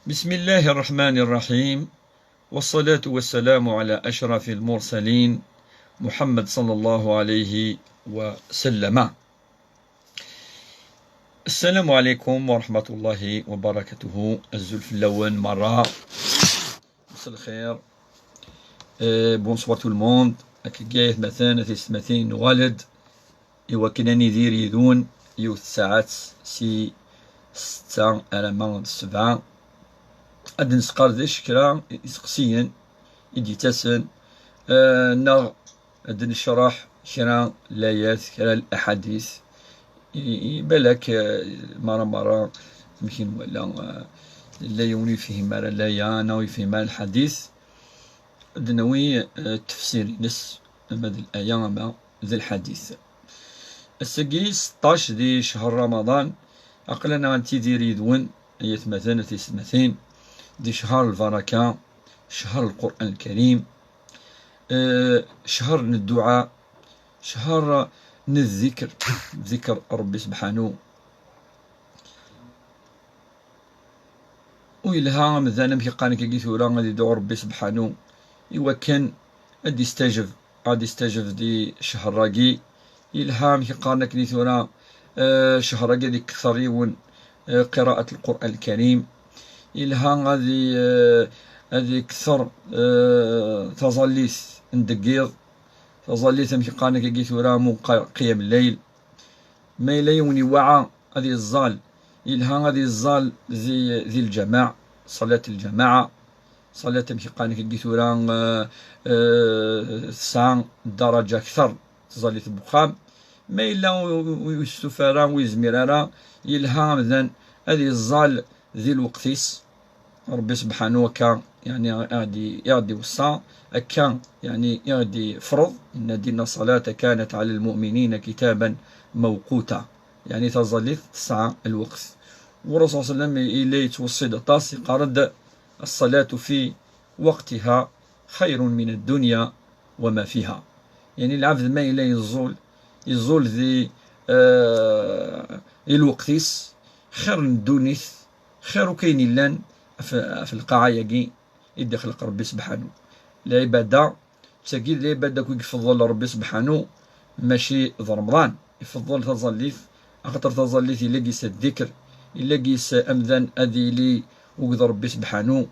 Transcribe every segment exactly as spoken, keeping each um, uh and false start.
بسم الله الرحمن الرحيم، والصلاة والسلام على أشرف المرسلين محمد صلى الله عليه وسلم. السلام عليكم ورحمة الله وبركاته. Azul fell-awen merra. مساء الخير. Euh, bonsoir tout le monde. Akkagi, atmaten, a tiyessetmatin, nuɣal-d i wakken ad nidir yid-wen yiwet tsaɛet si ssetta alamma d ssebɛa. Ad d-nesqerdec kra iseqsiyen i d-yettasen, euh, neɣ ad d-necreḥ kra n layat, kra n laḥadit. I, i, balak, euh, merra merra, amek i nwala, euh, yella yiwen ur yefhim ara laya, neɣ ur yefhim ara lḥadit. Ad d-nawi, euh, tefsir-ines, ama d laya, ama d lḥadit. Ass-agi, seṭṭac di ccher Ramaḍan, aql-aneɣ nettidir yid-wen, ay atmaten, a tiyessetmatin, di ccher lbaraka, ccher Lqur'an Lkarim, eh, ccher n dduɛa, ccher n zzikr, zzikr Ṛebbi sebḥanu. U yelha amdan, amek i qqaren akkagi tura, ad idɛu Ṛebbi sebḥanu i wakken ad d-istajeb, ad d-istajeb di ccher-agi. Yelha amek i qqaren akkagi tura, eh, ccher-agi ad ikter yiwen, eh, qiraat Lqur'an Lkarim. Yelha ad i-, eh, ad ikter, eh, taẓallit n deg yiḍ. Taẓallit, amek i qqaren akkagi tura, mu qa-, qiyam lleyl. Ma yella yiwen iwaɛa ad yeẓẓal, yelha ad yeẓẓal di, di lǧamaɛ, ṣalat lǧamaɛ. Ṣalat, amek i qqaren akkagi tura, eh, eh, tesɛa ddaraǧa akter, tẓallit n wexxam. Ma yella ur, ur, ur yestufa ara, ur yezmir ara, yelha amdan ad yeẓẓal di lweqt-is. Ṛebbi sebḥanu akka, yeɛni, i ɣ-d-, i ɣ-d-iweṣṣa, akka, yeɛni, i ɣ-d-ifreḍ, inna, inna ṣṣalata kanat ɛala lmu'minina kitaban mawquta. Yeɛni taẓallit tesɛa lweqt. U Ṛṛasul ṣalla Llahu ɛalayhi wa sallam yella yettweṣṣi-d aṭas, yeqqar-d: "Ṣṣalatu fi waqtiha xayrun mina ddunya wa ma fiha." Yeɛni lɛebd ma yella yeẓẓul, yeẓẓul di, eh, i lweqt-is, xir n ddunit, xir akk ayen yellan ɣef, ɣef lqaɛa-agi i d-ixleq Ṛebbi sebḥanu. Lɛibada, d tagi d lɛibada akk i ifeḍḍel Ṛebbi sebḥanu, mačči d Remḍan. Ifeḍḍel taẓallit, axaṭer taẓallit yella deg-s ddikr, yella deg-s amdan ad yili akked Ṛebbi sebḥanu.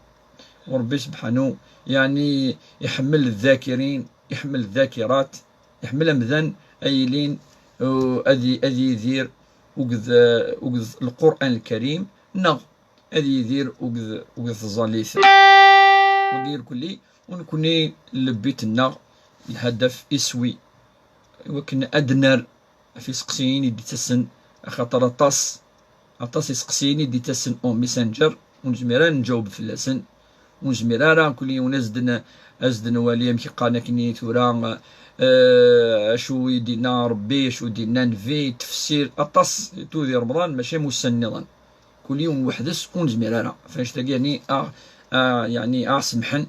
U Ṛebbi sebḥanu, yeɛni, iḥemmel ddakirin, iḥemmel ddakirat, iḥemmel amdan ad yilin, uh, ad y-, ad yidir akked, uh, akked Lqur'an Lkarim, neɣ ad yidir akked, akked tẓallit. Wagi irkelli, u nekni lbit-nneɣ, lhadaf iswi, i wakken ad d-nerr ɣef iseqsiyen i d-ittasen, axaṭer aṭas, aṭas iseqsiyen i d-ittasen au Messenger, ur nezmir ara ad nǧaweb fell-asen, ur nezmir ara kul yiwen ad s-d-n-, ad s-d-nwali amek i qqaren akkenni tura, eh, acu i d-yenna Ṛebbi, acu i d-yenna Nnbi, tefsir, aṭas, tout di Remḍan, mačči am ussan nniḍen. Kul yiwen weḥd-s ur nezmir ara. Ɣef annect-agi, yeɛni, a, a, yeɛni, a ɣ-semḥen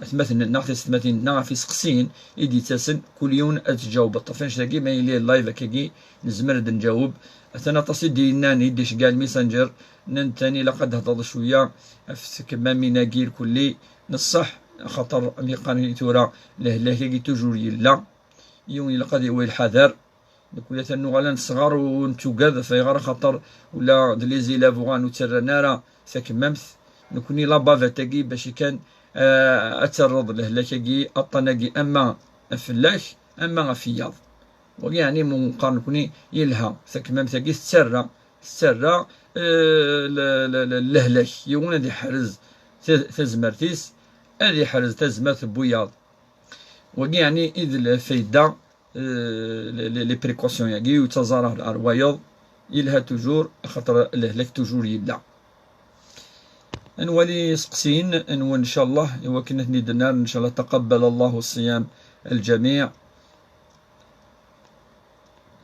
atmaten-nneɣ, tiyessetmatin-nneɣ, ɣef iseqsiyen i d-yettasen, kul yiwen ad tǧawbeḍ. Ɣef annect-agi, ma yili live akkagi, nezmer ad nǧaweb. Atan aṭas i d-yennan, i d-iceggeɛ Messenger, nnan-d tani ilaq ad d-thedreḍ cwiya ɣef tkemmamin-agi irkelli, neṣṣeḥ, axaṭer mi qqaren tura, lehlak-agi toujours yella, yiwen ilaq ad yawi lḥader. Nekni atan nuɣal ad nesɣer u nettugad ɣef ayɣer, axaṭer ula d les élèves uɣalen ur ttarran ara takemmamt. Nekni la bavette-agi bac kan, eh, ad terreḍ lehlak-agi, aṭṭan-agi, ama fell-ak, ama ɣef wiyaḍ. Wagi yeɛni mu neqqar nekni yelha, takemmamt-agi tettarra, tettarra, eh, le-, le-, le-, lehlak. Yiwen ad iḥrez ta-, tazmert-is, ad iḥrez tazmert n wiyaḍ. Wagi yeɛni i d lfayda, eh, les, les, les précautions-agi, ur ttaẓ ara ar, ar wayeḍ, yelha toujours, axaṭer lehlak toujours yella. Ad nwali iseqsiyen-nwen, ncallah, i wakken ad ten-id-nerr, ncallah. تقبل الله صيام الجميع.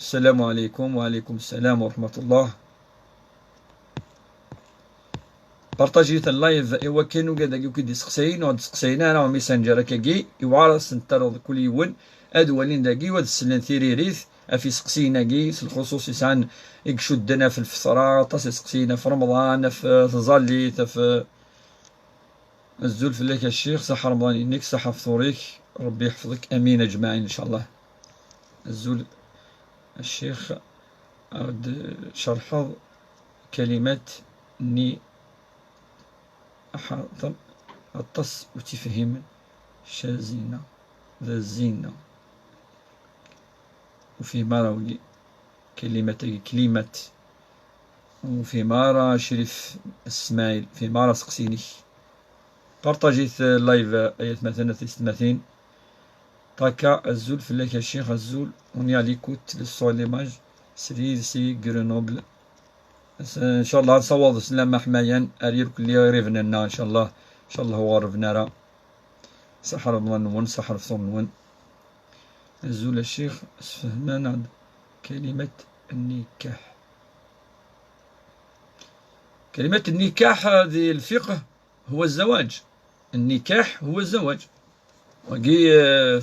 السلام عليكم. وعليكم السلام ورحمة الله. Partajit live i wakken ugad-agi akk i d-iseqsayen, ur d-seqsayen ara ɣer Messenger akkagi, yewɛer ad sen-terreḍ kul yiwen ad walin dagi u ad slen tiririt ɣef iseqsiyen-agi, s lxuṣuṣ yesɛan i icudden ɣef lfeṭra, aṭas iseqsiyen ɣef Remḍan, ɣef, eh, tẓallit, ɣef, eh, Azul fell-ak a ccix, saḥa remḍan-inek, saḥa fṭur-ik, Rebbi yeḥfeḍ-ik, amin aǧmaɛin ncallah. Azul a ccix, ad d-cerḥeḍ kalimat-nni, aḥaṭer aṭas ur tifhimen, ca zzina, d zzina. Ur fhim ara wigi, kalimat-agi, kalimat. Ur fhim ara Crif Smaɛil, ur fhim ara aseqsi-inek. Partajit live, ay atmaten, a tisetmatin. Taka, azul fell-ak a ccix, azul. On est à l'écoute, le son et l'image, Srid si Grenoble. Ncallah ad nessaweḍ sslam aḥmayan ar irkelli iribnen-nneɣ, ncallah. Ncallah ur ɣerrben ara. Saḥa remḍan-nwen, saḥa fṭur-nwen. Azul a ccix, sfehmem-aneɣ-d kalimat nnikah. Kalimat nnikah di lfiqh هو الزواج. النكاح هو الزواج. Wagi, euh,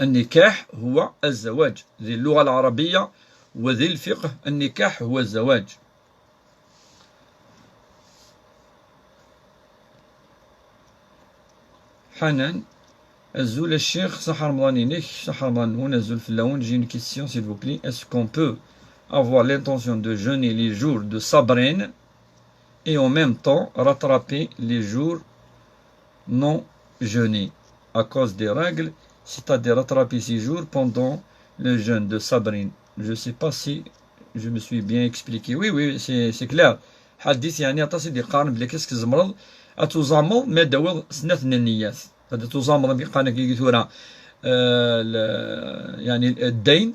النكاح هو الزواج. Di اللغة العربية وذي الفقه النكاح هو الزواج. Hanan, azul a ccix, saḥa remḍan-inek, saḥa remḍan-nwen, azul fell-awen. J'ai une question, s'il vous plaît. Est-ce qu'on peut avoir l'intention de jeûner les jours de Sabrin et en même temps rattraper les jours non jeûnés à cause des règles, c'est-à-dire rattraper ces jours pendant le jeûne de Sabrin? Je sais pas si je me suis bien expliqué. Oui, oui, c'est, c'est clair. Hadith, yeɛni, aṭas i d-yeqqaren belli kan tzemreḍ ad tuẓameḍ mi ad d-tawiḍ snat n nniyat. Ad tuẓameḍ, am yeqqaren akka tura, euh, le, yeɛni, ddayn,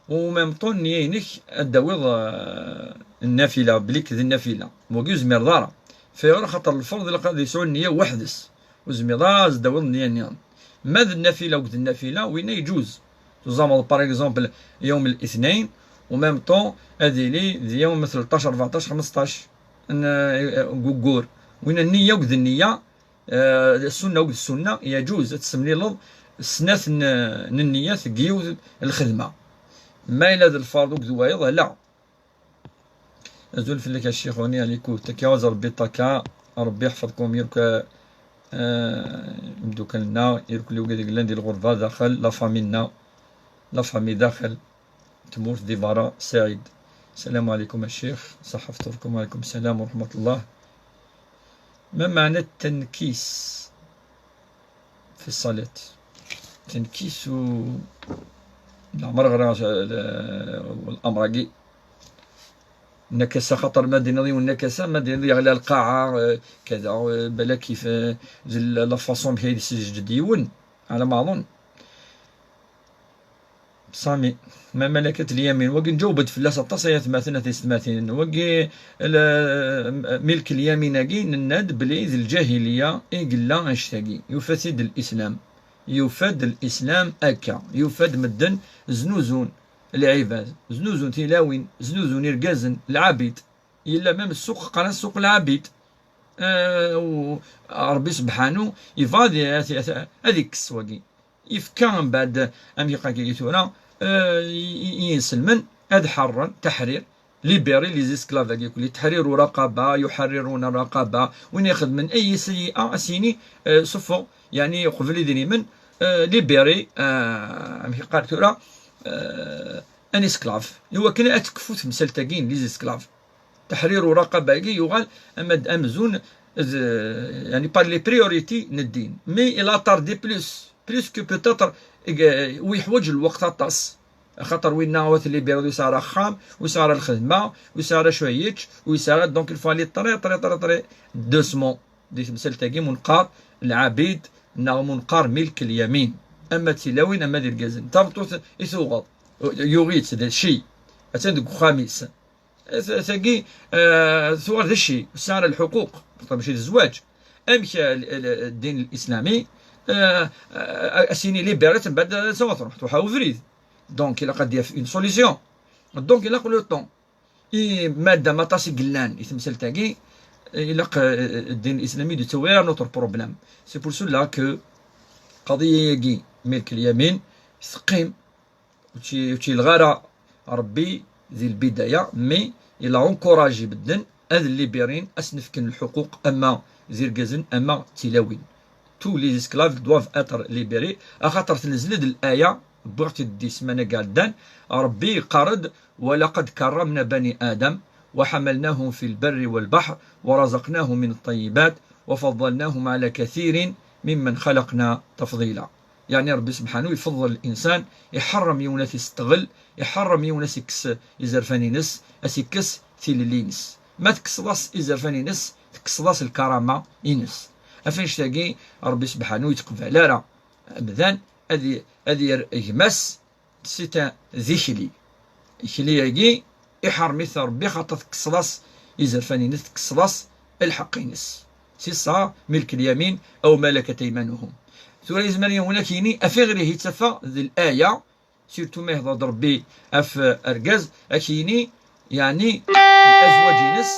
u même temps nniya-inek ad d-tawiḍ, euh, nnafila, belli d nnafila. Wagi ur zmireḍ ara. Fayɣer? Xaṭer lferḍ ilaq ad yesɛu nniya weḥd-s. Ur zmireḍ ara ad d-tawiḍ nniya nniḍen. Ma d nnafila akked nnafila, winna yeǧuz. Tuẓameḍ, par exemple, yawm al-ithnayn, u même temps ad yili d yawm tleṭṭac, rbeɛṭac, xmesṭac n, eh, guggur. Winna nniya akked nniya, eh, ssunna akked ssunna, yeǧuz ad tessemlileḍ snat n, n nniyat deg yiwet lxedma. Ma yella d lferḍ akked wayeḍ, ala. Azul fell-ak a ccix, on est à l'écoute. Akka, ad Rebbi ṭaka, Rebbi yeḥfeḍ-kum, irk, eh, imeddukal-nneɣ, irk wigi i yellan di lɣerba daxel, la famille-nneɣ, la famille daxel, tmurt di berra, Saɛid. Salam ɛlikum a ccix, saḥa fṭur-kum, ɛlikum salam wa raḥmat Llah. Ma meɛna tenkis fi ṣṣalat? Tenkis u leɛmer ɣriɣ l-, l-, lamr-agi. Nnakasa, xaṭer ma d-tiniḍ yiwen nnakasa, ma d-tiniḍ yeɣli lqaɛa, eh, kada, eh, balak if, eh, d l-, la façon amek ay d-yesseǧǧed yiwen, ɛla ma aḍun. Sami, ma malakat lyamin, wagi nǧaweb-d fell-as aṭas ay atmaten, a tisetmatin. Wagi, l-, milk lyamin-agi, nenna-d belli d lǧahiliya i yella annect-agi. Yufa-t-id lislam. Yufa-d lislam akka. Yufa-d medden znuzun lɛibad, znuzun tilawin, znuzun irgazen, lɛabid. Yella même ssuq, qqaren ssuq lɛabid. Eh, u Rebbi sebḥanu yebɣa ad, ad, ad, ad ikkes wagi. Yefka mbeɛd, amek iqqar-agi tura, eh, i, i, i yinselmen ad ḥerren, taḥrir, libérer les esclaves-agi kulli, تحرير رقبة، يحررون رقبة، win ixedmen ay sayyi'a, a s-yini, eh, suffeɣ, yeɛni qbel idrimen, eh, libérer, eh, amek iqqar tura, eh, un esclave. Iwakken ad tekfu temsalt-agi n les esclaves. Teḥrir uraqaba-agi yuɣal ama d amzun d, yani, par les priorités n ddin. Mais il a tardé plus, plus que peut-être, eh, u yeḥwaǧ lweqt aṭas. Axaṭer winna ur t-libiriḍ, ur yesɛi ara axxam, ur yesɛi ara lxedma, ur yesɛi ara acu ara yečč, ur yesɛi ara, donc il faut aller très, très, très, très doucement. Di temsalt-agi mu neqqar lɛabid neɣ mu neqqar milk lyamin. Ama d tilawin, ama d irgazen. Tameṭṭut i tuɣeḍ, yuɣ-itt d cci. Attan deg uxxam-is. T-, tagi, eh, tuɣal d cci, ur tesɛi ara lḥuquq, mačči d zzwaǧ. Amek, eh, l-, l-, ddin lislami, eh, eh, a s-yini libérer-itt, mbeɛd ad tṛuḥ, tṛuḥ ɣer ubrid. Donc, ilaq ad d-yaf une solution. Donc, ilaq le temps. I madam aṭas i yellan i temsalt-agi, ilaq, eh, ddin lislami d-yettawi ara notre problème. C'est pour cela que qadiya-agi, milk lyamin, teqqim. Ur tt-, ur tt-yelɣa ara Rebbi di lbidaya, mais il a encouragé medden ad libérin, ad sen-fken lḥuquq, ama d irgazen ama d tilawin. Tous les esclaves doivent être libérés. Axaṭer tenzel-d laya, wwiɣ-tt-id di ssmana iɛeddan, Ṛebbi yeqqar-d: ولقد كرمنا بني آدم وحملناهم في البر والبحر ورزقناهم من الطيبات وفضلناهم على كثير ممن خلقنا تفضيلا. Yeɛni Ṛebbi subḥanu ifeḍḍel linsan, iḥeṛṛem yiwen ad t-iseṭṭel, iḥeṛṛem yiwen ad s-ikkes izerfan-ines, ad s-ikkes tilelli-ines. Ma tekkseḍ-as izerfan-ines, tekkseḍ-as lkarama-ines. Ɣef annect-agi, Ṛebbi subḥanu ur yettqbal ara amdan ad i-, ad yerr gma-s, c'est un, d ikli. Ikli-agi iḥeṛṛem-it Ṛebbi, xaṭer tekkseḍ-as izerfan-ines, tekkseḍ-as lḥeqq-ines. C'est ça, ملك اليمين أو ملكت أيمانهم. Tura yezmer yiwen ad k-yini: afiɣer ihi ttafeɣ d laya, surtout ma yehḍer-d Ṛebbi ɣef, eh, argaz, ad k-yini, yeɛni, azwaǧ-ines,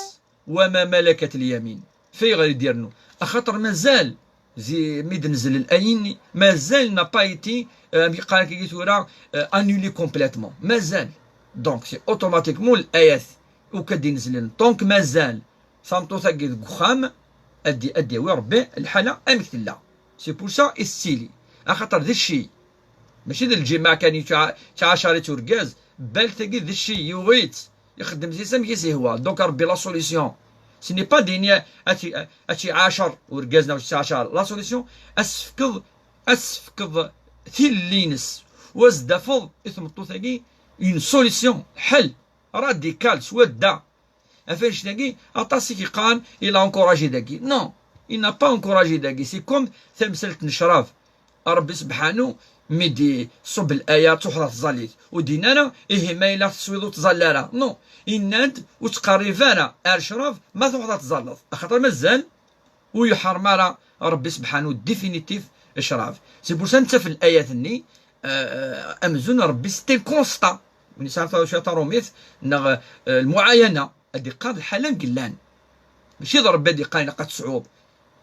وما ملكت اليمين. F ayɣer i d-yernu? Axaṭer mazal, zi-, mi d-nezzel laya-nni, mazal n'a pas été, eh, amek yeqqar akka tura, eh, annulé complètement. Mazal. Donc, c'est automatiquement laya-t, ukan d-inezlen. Donc, mazal tameṭṭut-agi deg uxxam, ad d-, ad d-yawi Ṛebbi lḥala amek tella. C'est pour ça i tettili. Axaṭer d cci. Mačči d lǧimeɛ kan yettɛa-, yettɛacar-itt urgaz, bal tagi d cci, yuɣ-itt, ixeddem-tt amek i s-ihwa. Donc Ṛebbi la solution. Ce n'est pas d-yini ad tt-, ad tt-iɛacer urgaz neɣ ur tt-ittɛacar. La solution, ad s-tefkeḍ, ad s-tefkeḍ tilelli-ines, u ad s-d-tafeḍ i tmeṭṭut-agi une solution, lḥel radical, swadda. Ɣef annect-agi, aṭas i k-yeqqaren: il a encouragé dagi. Non, il n'a pas encouragé dagi. C'est comme tamsalt n ccrab. Ṛebbi subḥanu, mi d-iṣubb laya, truḥeḍ ad tẓalliḍ. Ur d-yenni ara: ihi ma yella teswiḍ ur tẓall ara. Non, yenna-d: ur ttqerrib ara ar ccrab ma truḥeḍ ad tẓalleḍ. Axaṭer mazal ur yeḥṛem ara Ṛebbi subḥanu définitif ccrab. C'est pour ça nettaf layat-nni, euh, amzun Ṛebbi c'est un constat. Win yesɛan ta-, cwiṭ taṛumit neɣ, euh, lmuɛayana, ad d-iqqar lḥala n yellan. Mačči d Ṛebbi ad d-iqqar ilaq ad tesɛuḍ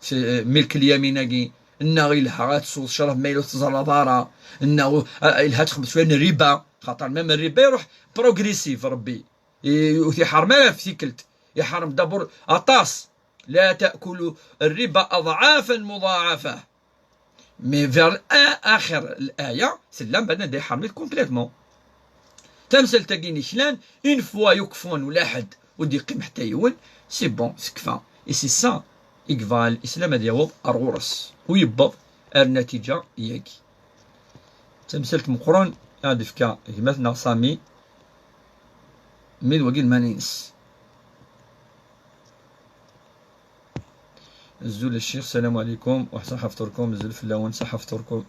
s-, milk lyamin-agi, neɣ ilha ad tesɛuḍ ccrab ma yella ur teẓraḍ ara, neɣ, euh, ilha ad txedmeḍ cwiya n rriba, xaṭer même rriba iṛuḥ progressif Ṛebbi. I-, ur t-iḥeṛṛem ara ɣef tikkelt, iḥeṛṛem d'abord aṭas. لا تأكلوا الربا أضعافا مضاعفة. Mais vers a-, axir laya, tella mbeɛd anda iḥeṛṛem-it complètement. Tamsalt-agi n yeklan, une fois yukfun ula ḥedd ur d-yeqqim ḥetta yiwen, c'est bon, tekfa. Et c'est ça i yebɣa Lislam ad yaweḍ ar ɣur-s. U yewweḍ ar natija-yagi. Tamsalt meqqren ad d-tefka gma-tneɣ Sami, mi d wagi lmana-ines. Azul a ccix, salam ɛlikum, wa ṣaḥa fṭurkum, azul fell-awen, ṣaḥa fṭurkum.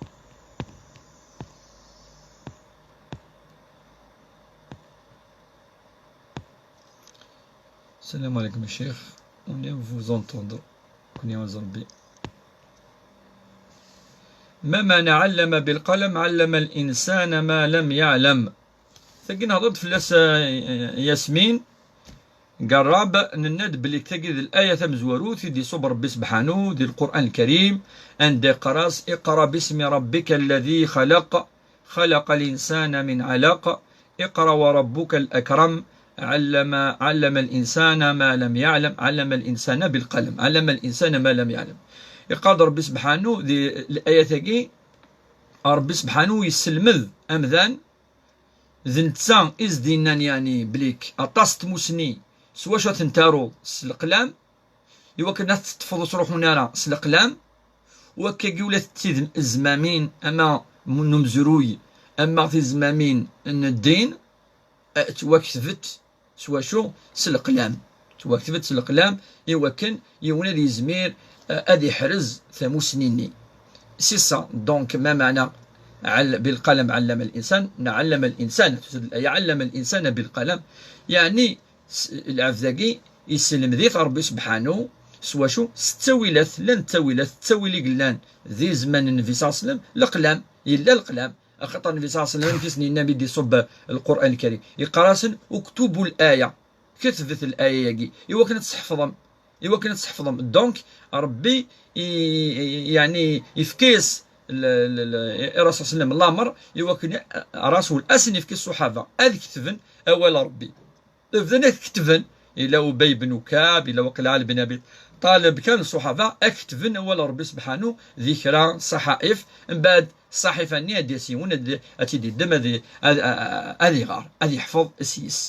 Salam ɛlikum a ccix, on vient vous entendre. Kuni wa Ṛebbi. ما معنى علم بالقلم علم الإنسان ما لم يعلم. Tagi nehḍer-d fell-as, eh, Yasmin Garrab, nenna-d belli tagi d laya tamezwarut i d-iṣubb Ṛebbi subḥanu di Lqur'an Lkarim, anda yeqqar-as: اقرأ باسم ربك الذي خلق، خلق الإنسان من علق، اقرأ وربك الأكرم، علم، علم الإنسان ما لم يعلم، علم الإنسان بالقلم، علم الإنسان ما لم يعلم. Iqqar-d Ṛebbi subḥanu di layat-agi, Ṛebbi subḥanu yesselmed amdan, d netta i s-d-yennan, yeɛni, belli aṭas n tmusni s wacu ad tent-taruḍ s leqlam, iwakken ad t-teṭṭfeḍ ur ttruḥun ara s leqlam, wakkagi ula d tizmamin, ama n umezruy, ama tizmamin n ddin, eh, ttwaktbet s wacu? S leqlam. Ttwaktbet s leqlam, iwakken yiwen ad yezmir, eh, ad iḥrez tamusni-nni. C'est ça. Donc, ma meɛna عل-، بالقلم علم الإنسان، neɣ علم الإنسان، تزاد الآية علم الإنسان بالقلم. Yeɛni, s-, lɛebd-agi, yesselmed-it Ṛebbi subḥanu, s wacu? S ttawilat, llan ttawilat, ttawil i yellan di zzman n Nnbi ṣalla Llahu ɛalayhi wa sallam, leqlam, yella leqlam. Axaṭer Nnbi ṣalla Llahu ɛalayhi wa sallam, amek i sen-yenna mi d-iṣubb Lqur'an Lkarim? Yeqqar-asen: اكتبوا الآية. Ketbet laya-agi, iwakken ad tseḥfḍem, iwakken ad tseḥfḍem. Donc, Ṛebbi i, i, yeɛni, yefka-yas l-, l-, l-, i Rasul ṣalla Llahu ɛalayhi wa sallam lameṛ, iwakken Rasul ad sen-yefk i ṣṣuḥaba ad ketben awal Ṛebbi. Bdan ad ketben, ila Ubay ben Kɛab, ila waqila Ali ben Abi Ṭaleb kan ṣṣuḥaba ad ketben awal n Ṛebbi sebḥanu di kra ṣaḥaif, mbeɛd ṣṣaḥifa-nni ad d-yas yiwen ad, ad tt-id-iddem ad, ad, ad iɣer, ad yeḥfeḍ s yis.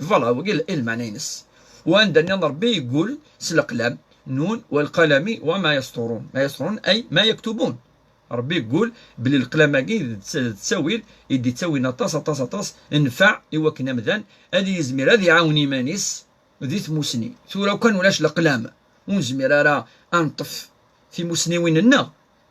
Voilà, wagi i lmeɛna-ines. Wanda nniḍen Ṛebbi yeggul s leqlam, nun, والقلم وما يسطرون. ما يسطرون أي ما يكتبون. Ṛebbi yeggul belli leqlam-agi d tt-, d ttawil i d-ittawin aṭas, aṭas, aṭas nnfeɛ i wakken amdan ad yizmir ad iɛawen iman-is di tmusni. Tura kan ulac leqlam, ur nezmir ara ad neṭṭef timusniwin-nneɣ.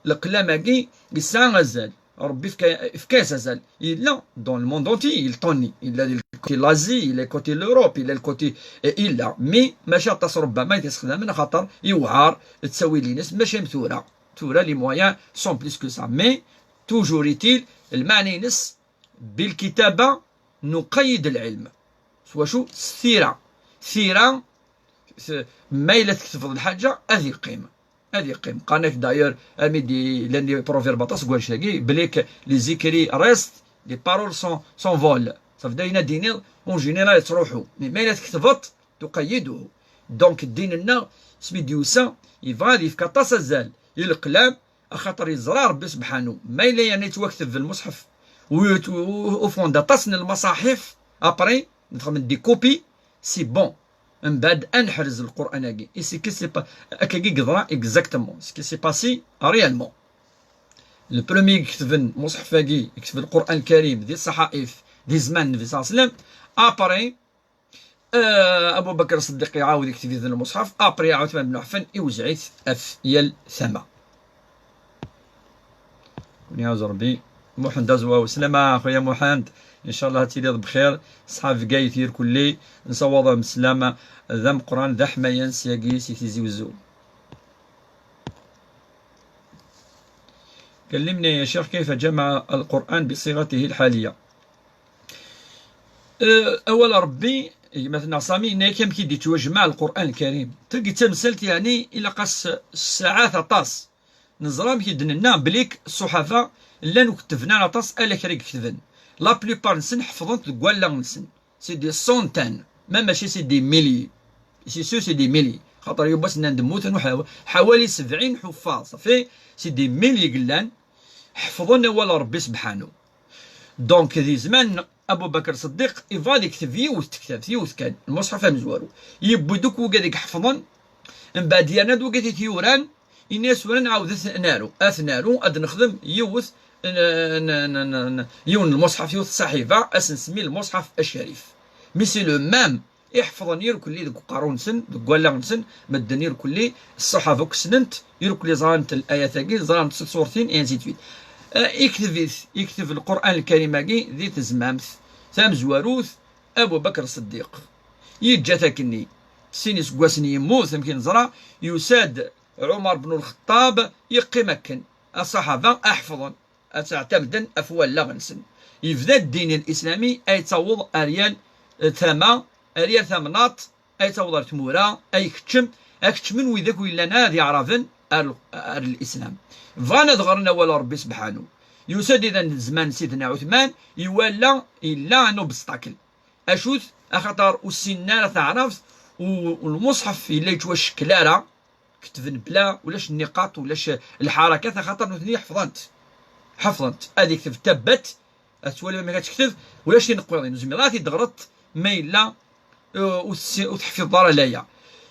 Leqlam-agi yesɛa azal. Ṛebbi ifka-, ifka-yas azal. Yella dans le monde entier, il tonne. Yella di côté l'Asie, yella côté l'Europe, yella le côté, eh, yella. Mais maca aṭas ṛebbama i t-issexdamen, axaṭer iwɛer ttawil-ines, maca am tura. Tura, les moyens sont plus que ça. Mais, toujours est-il, lmeɛna-ines, بالكتابة نقيد العلم. S wacu? S tira. Tira, s-, ma yella tketbeḍ lḥaǧa, ad yeqqim. Ad yeqqim. Qqaren-ak d'ailleurs, armi d-, llan les proverbes aṭas deg wannect-agi, belli que les écrits restent, les paroles s'en-, s'envolent. Ça veut dire, ayen ad d-tiniḍ, en général, yettruḥu. Mais ma yella tketbeḍ, تقيده. Donc, ddin-nneɣ, asmi d-yusa, yebɣa ad yefk aṭas azal i leqlam, axaṭer yeẓra Ṛebbi sebḥanu. Ma yella yerna yettwakteb lmuṣḥef, u, u, u fond aṭas n lmaṣaḥif, après, nexdem des copies, c'est bon. Mbeɛd ad neḥrez Lqur'an-agi. Et c'est que c'est pas, akkagi yeḍra exactement. Ce qui s'est passé réellement. Le premier i iketben lmuṣḥef-agi, iketb Lqur'an Lkarim, di ṣṣaḥaif, di zman Nnbi ṣalla Llahu ɛalayhi wa sallam. Après, Eh, Abu Bakr Ṣeddiq iɛawed ikteb-iten lmuṣḥaf, après Ɛuthman ben Ɛeffan iwzeɛ-it ɣef yal tama. Wen iɛawez Ṛebbi. Muḥend Azwaw, slama a xuya Muḥend, ncallah ad tiliḍ bxir. Ṣṣḥab Bgayet irkelli, nsawaḍ-am sslama d ameqqran d aḥmayan syagi si Tizi Wezzu. كلمني يا شيخ، كيف جمع القرآن بصيغته الحالية؟ Eh, awal Ṛebbi, gma-tneɣ Sami, yenna-yak amek i d-yettwajmaɛ Lqur'an Lkarim. Tagi d tamsalt, yeɛni, ilaq-as ssaɛat aṭas. Neẓra amek i d-nenna belli ṣṣuḥaba llan ur ketben ara aṭas, ala kra i iketben. La plupart-nsen ḥefḍen-t deg wallaɣ-nsen. C'est des centaines, ma mačči c'est des milliers. C'est sûr, c'est des milliers. Xaṭer yiwwas nnan-d mmuten ḥaw-, ḥawali sebɛin ḥuffaẓ, ṣafi, c'est des milliers i yellan ḥefḍen awal n Ṛebbi sebḥanu. Donc, di zman Abu Bakr Ṣeddiq, yebɣa ad ikteb yiwet tektabt, yiwet kan, lmuṣḥaf amezwaru. Yewwi-d akk wigad i iḥefḍen, mbeɛd yerna-d wigad i t-yuran, ini-as tura nɛawed ad t-naru, ad t-naru, ad nexdem yiwet, n, n, n, n, n, yiwen n lmuṣḥaf, yiwet ṣṣaḥifa, ad s-nsemmi lmuṣḥaf acarif. Mais c'est le même. Iḥefḍen irkelli deg uqerru-nsen, deg wallaɣ-nsen, medden irkelli, ṣṣaḥaba akk ssnen-t, irkelli ẓran-t layat-agi, ẓran-t s tṣurtin, et ainsi de suite. Eh, ikteb-it, ikteb Lqur'an Lkarim-agi di tezmamt tamezwarut, Abu Bakr Ṣeddiq. Yeǧǧa-t akkenni. Sin iseggasen yemmut, amek i neẓra, yusa-d Ɛumar ben Lxeṭṭab, yeqqim akken. Ṣṣaḥaba ad ḥefḍen, ad ttɛetamden ɣef wallaɣ-nsen. Yebda ddin lislami ad yettaweḍ ar yal tama, ar yal tamnaḍt, ad yettaweḍ ar tmura, ad ikeččem, ad keččmen wid akk yellan ad iɛraben ar, ar lislam. Bɣan ad ɣren awal n Ṛebbi sebḥanu. Yusa-d idan di zzman n Sidna Ɛutman, iwala yella un obstacle. Acu-t? Axaṭer ur ssinen ara taɛrabt, u, u lmuṣḥef yella yettwacekkel ara, ketben bla, ulac nniqaṭ, ulac lḥarakat, axaṭer nutni ḥefḍen-t. Ḥefḍen-t. Ad ikteb tabbat, ad twalim amek ad tekteb, ulac tineqwiḍin. Ur zmireḍ ara ad t-id-teɣreḍ ma yella, uh, ur tessi-, ur teḥfiḍeḍ ara laya.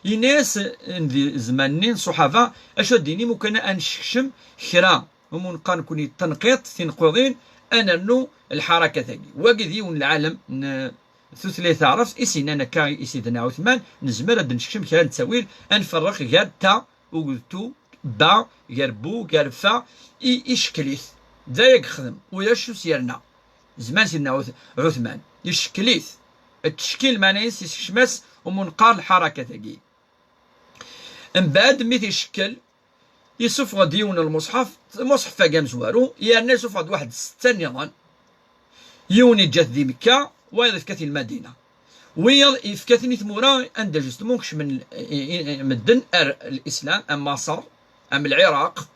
Yenna-yas, uh, di zzman-nni n ṣṣuḥaba, acu ad d-inim ukan ad nessekcem kra, umi neqqar nekkni tanqiṭ, tineqwiḍin, ad nernu lḥarakat-agi. Wagi d yiwen n lɛalem n tutlayt taɛrabt i s-yennan akka i Sidna Ɛutman, nezmer ad d-nsekcem kra n ttawil, ad nferreq gar ta, uged tu, ba, gar bu, gar fa, i, icekkel-it. D aya i yexdem, ulac ur s-yerna. Zman Sidna Ɛut-, Ɛutman, icekkel-it. Ttcekkil, meɛna-is, isekcem-as umi neqqar lḥarakat-agi. Mbeɛd mi t-icekkel, yessufeɣ-d yiwen n lmuṣḥaf, lmuṣḥaf-agi amezwaru, yerna yessufeɣ-d waḥed setta nniḍen. Yiwen yeǧǧa-t di Mekka, wayeḍ yefka-t i Lmadina. Wiyaḍ yefka-ten i tmura anda justement kecmen, i, i, i, medden ar Lislam, am Maṣer, am Lɛiraq,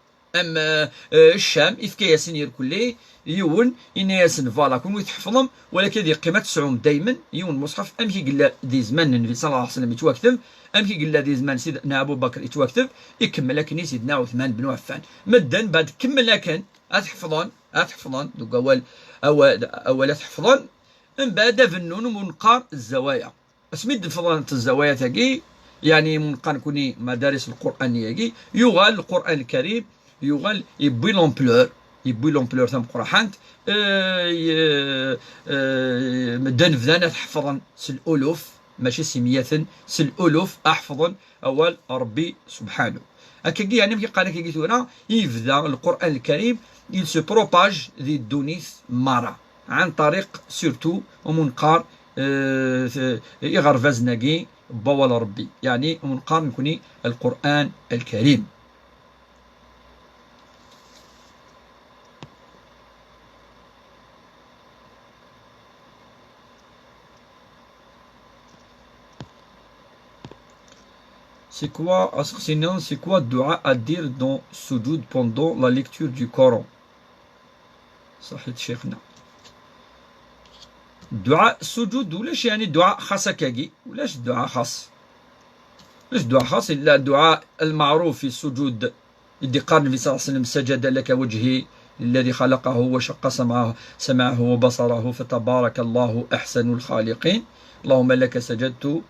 am, eh, eh, Ccam, ifka-yasen irkelli, yiwen, yenna-yasen, voilà, kunwi tḥefḍem, walakin ad yeqqim ad tesɛum daymen yiwen n lmuṣḥaf, amek i yella di zzman n Nnbi ṣalla Llahu ɛalayhi wa sallam yettwakteb, amek i yella di zzman n Sidna Abu Bakr yettwakteb, ikemmel akken i Sidna Ɛuthman ben Ɛeffan. Medden, bad kemmel akken, ad ḥefḍen, ad ḥefḍen, deg awal, awal, awal ad ḥefḍen, mbeɛd ad bennun, umi neqqar zzawaya. Asmi d-ffɣent zzawayat-agi, yeɛni, imi neqqar nekkni madaris Lqur'an-agi, yuɣal Lqur'an Lkarim, yuɣal yewwi l'ampleur, yewwi l'ampleur tameqqrant, eh, y-, eh, medden bdan ad t-ḥefḍen s luluf, mačči s imyaten, s luluf, ad ḥefḍen awal Ṛebbi subḥanu. Akkagi, yeɛni, amek i qqaren akkagi tura, yebda Lqur'an Lkarim, il se propage di ddunit merra, ɛan ṭariq, surtout, umi neqqar, eh, t-, iɣerbazen-agi n wawal Ṛebbi, yeɛni, umi neqqar nekkni Lqur'an Lkarim. C'est quoi, aseqsi-nniḍen, c'est quoi الدعاء à dire dans السجود pendant la lecture du Coran? صحيت شيخنا. الدعاء السجود ولاش، يعني، دعاء خاص هكاكي، ولاش الدعاء خاص؟ ولاش الدعاء خاص؟ إلا الدعاء المعروف في السجود. يدي قال النبي صلى الله عليه وسلم: سجد لك وجهي الذي خلقه وشق سمعه، سمعه وبصره، فتبارك الله أحسن الخالقين. اللهم لك سجدت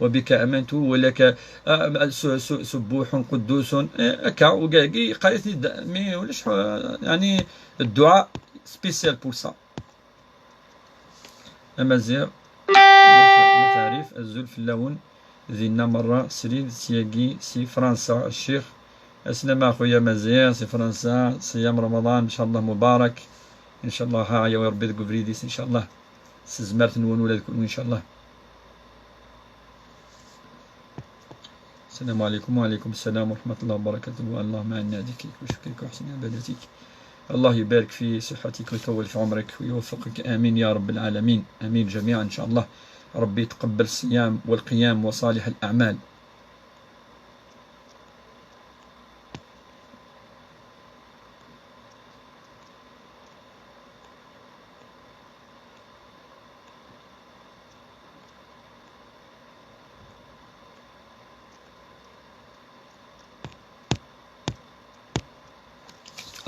وبك آمنت ولك، آه، س-، س-، سبوح قدوس، آه، هكا، وكاكي قالت لي د-، مي ولاش، آه، يعني الدعاء spécial pour ça. Amaziɣ, ma teɛrif, azul fell-awen. Dinna merra srid syagi si Fransa, ccix. Aslama a xuya Maziɣ, si Fransa, ṣiyam Ramaḍan, ncallah mubarak. Ncallah ha yawi Rebbi deg ubrid-is, ncallah. S tezmert-nwen ula d kunwi, ncallah. السلام عليكم. وعليكم السلام ورحمة الله وبركاته. اللهم أعنا ذكرك وشكرك وحسن عبادتك. الله يبارك في صحتك ويطول في عمرك ويوفقك. آمين يا رب العالمين. آمين جميعا إن شاء الله. ربي يتقبل الصيام والقيام وصالح الأعمال.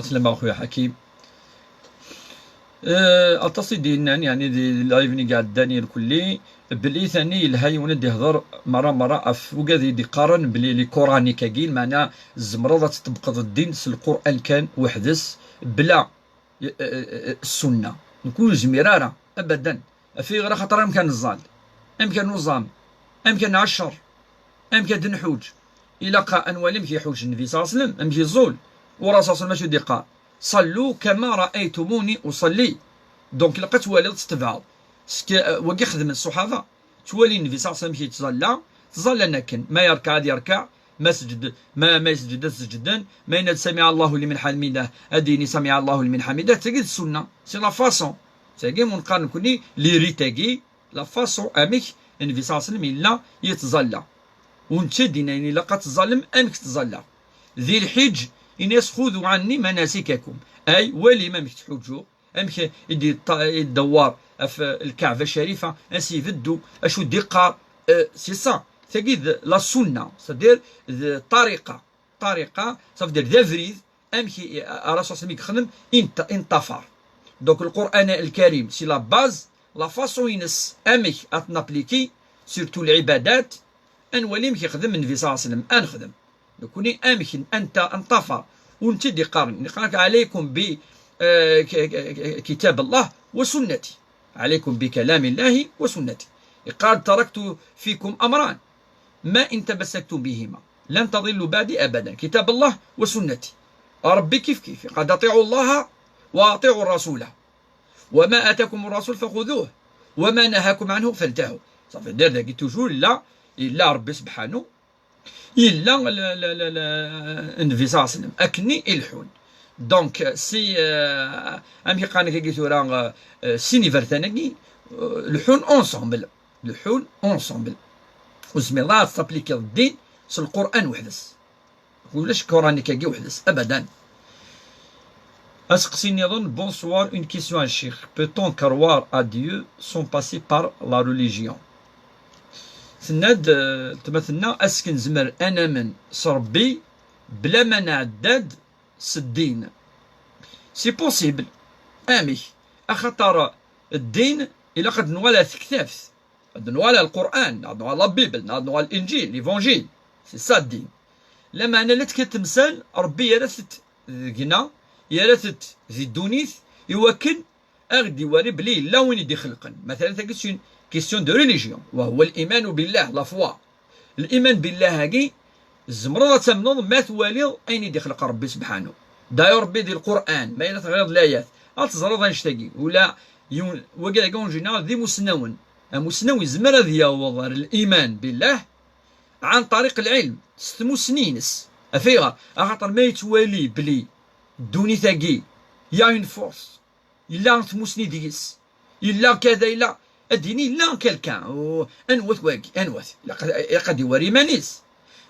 Aslama a xuya Ḥakim. Eh, aṭas i d-yennan, yeɛni, di live-nni iɛeddan irkelli, belli tani yelha yiwen ad d-ihder merra merra ɣef wigad i d-iqqaren belli les coraniques-agi, lmeɛna tzemreḍ ad tṭebbqeḍ ddin s Lqur'an kan weḥd-s, bla eh, eh, eh, ssunna. Nekk ur nezmir ara, abadan. Af ayɣer? Axaṭer amek ad neẓẓal? Amek ad nuẓam? Amek ad nɛeccer? Amek ad nḥuǧ? Ilaq ad nwali amek iḥuǧ Nnbi ṣalla Llahu ɛalayhi wa sallam, amek iẓul. U Rasul ṣalla Llahu ɛalayhi wa sallam acu d-iqqar? صلوا كما رأيتموني أصلي. Donc, ilaq ad twaliḍ, ad tetbeɛeḍ. Ske, eh, wagi xedmen ṣṣuḥaba. Ttwalin Nnbi ṣalla Llahu ɛalayhi wa sallam amek yettẓalla, ttẓallan akken. Ma yerkeɛ ad yerkeɛ, ma seǧǧed, ma, ma yesǧed ad seǧǧden, ma yenna-d سمع الله لمن حمده, ad d-yini سمع الله لمن حمده, tagi d ssunna, c'est la façon. Tagi, umi neqqar nekkni, les rites-agi, la façon amek Nnbi ṣalla Llahu ɛalayhi wa sallam yella yettẓalla. U netta i d-yenna ilaq ad teẓẓallem amek tettẓalla. Di lḥiǧ, yenna-yas خذوا عني مناسككم, ay, walim amek ttḥuǧǧuɣ, amek i d-yeṭṭ-, i d-yedewwer ɣef Lkaɛba Carifa, ansi ibeddu, acu d-iqqar, eh, c'est ça. Tagi d la sunna, c'est-à-dire d ṭariqa. Ṭariqa, ça veut dire d abrid, amek i, Rasul ṣalla Llahu ɛalayhi wa sallam i yexdem, i nṭ-, i neṭṭafar. Donc, Lqur'an Lkarim, c'est la base, la façon-ines, amek ad t-nappliquer, surtout lɛibadat, ad nwali amek yexdem Nnbi ṣalla Llahu ɛalayhi wa sallam, ad nexdem. Nekkni amek n-, anta nṭafar? U netta i d-iqqaren, iqqar-ak عليكم ب, eh, k-, k-, k-, كتاب الله وسنتي. عليكم بكلام الله وسنتي. Iqqar تركت فيكم أمران ما إن تمسكتم بهما لن تضلوا بعدي أبدا، كتاب الله وسنتي. Rebbi kif kif, قال أطيعوا الله وأطيعوا الرسول وما آتاكم الرسول فخذوه وما نهاكم عنه فانتهوا. صافي، دار داكي toujours لا، إلا ربي سبحانه Yella l-, l-, l-, l-, Nnbi ṣalla Llahu ɛalayhi wa sallam, akken i leḥḥun. Donc, si, euh, amek i qqaren akka tura, euh, euh, sin iberdan-agi, euh, leḥḥun ensemble. Leḥḥun ensemble. Ur tezmireḍ ara ad tapplikiḍ ddin s Lqur'an weḥd-s. Ulac coranique-agi weḥd-s, abadan. Aseqsi nniḍen, bonsoir, une question à Cheikh. Peut-on croire à Dieu sans passer par la religion? Tenna-d, eh, tma tenna, est-ce que nezmer ad namen s Rebbi bla ma nɛedda-d s ddin? C'est possible. Amek? Axaṭer ddin ilaq ad nuɣal ar tektabt. Ad nuɣal ar Lqur'an, neɣ ad nuɣal la Bible, neɣ ad nuɣal Linǧil, l'Évangile. C'est ça ddin. Lameɛna la tkir temsal, Rebbi yerra-tent deg-neɣ, yerra-tent di ddunit, iwakken ad ɣ-d-iwali belli yella win i d-ixelqen. Matalan, tagi c'est une question de religion, wa huwa l-iman billah, la foi. Liman billah-agi, tzemreḍ ad tamneḍ ma twaliḍ ayen i d-ixleq Rebbi sebḥanu. D'ailleurs, Rebbi di Lqur'an, ma yella teɣriḍ layat, ad teẓreḍ annect-agi. Ula yiwen, wagi dagi en général d imusnawen. Amusnaw yezmer ad yaweḍ ar liman billah ɛan ṭariq lɛilm, s tmussni-ines. Af ayɣer? Axaṭer ma yettwali bli ddunit-agi, y a une force, yella tmussni deg-s, yella kada, yella, ad d-yini yella quelqu'un, oh, anwa-t wagi, anwa-t? Ilaq, ilaq ad iwari iman-is.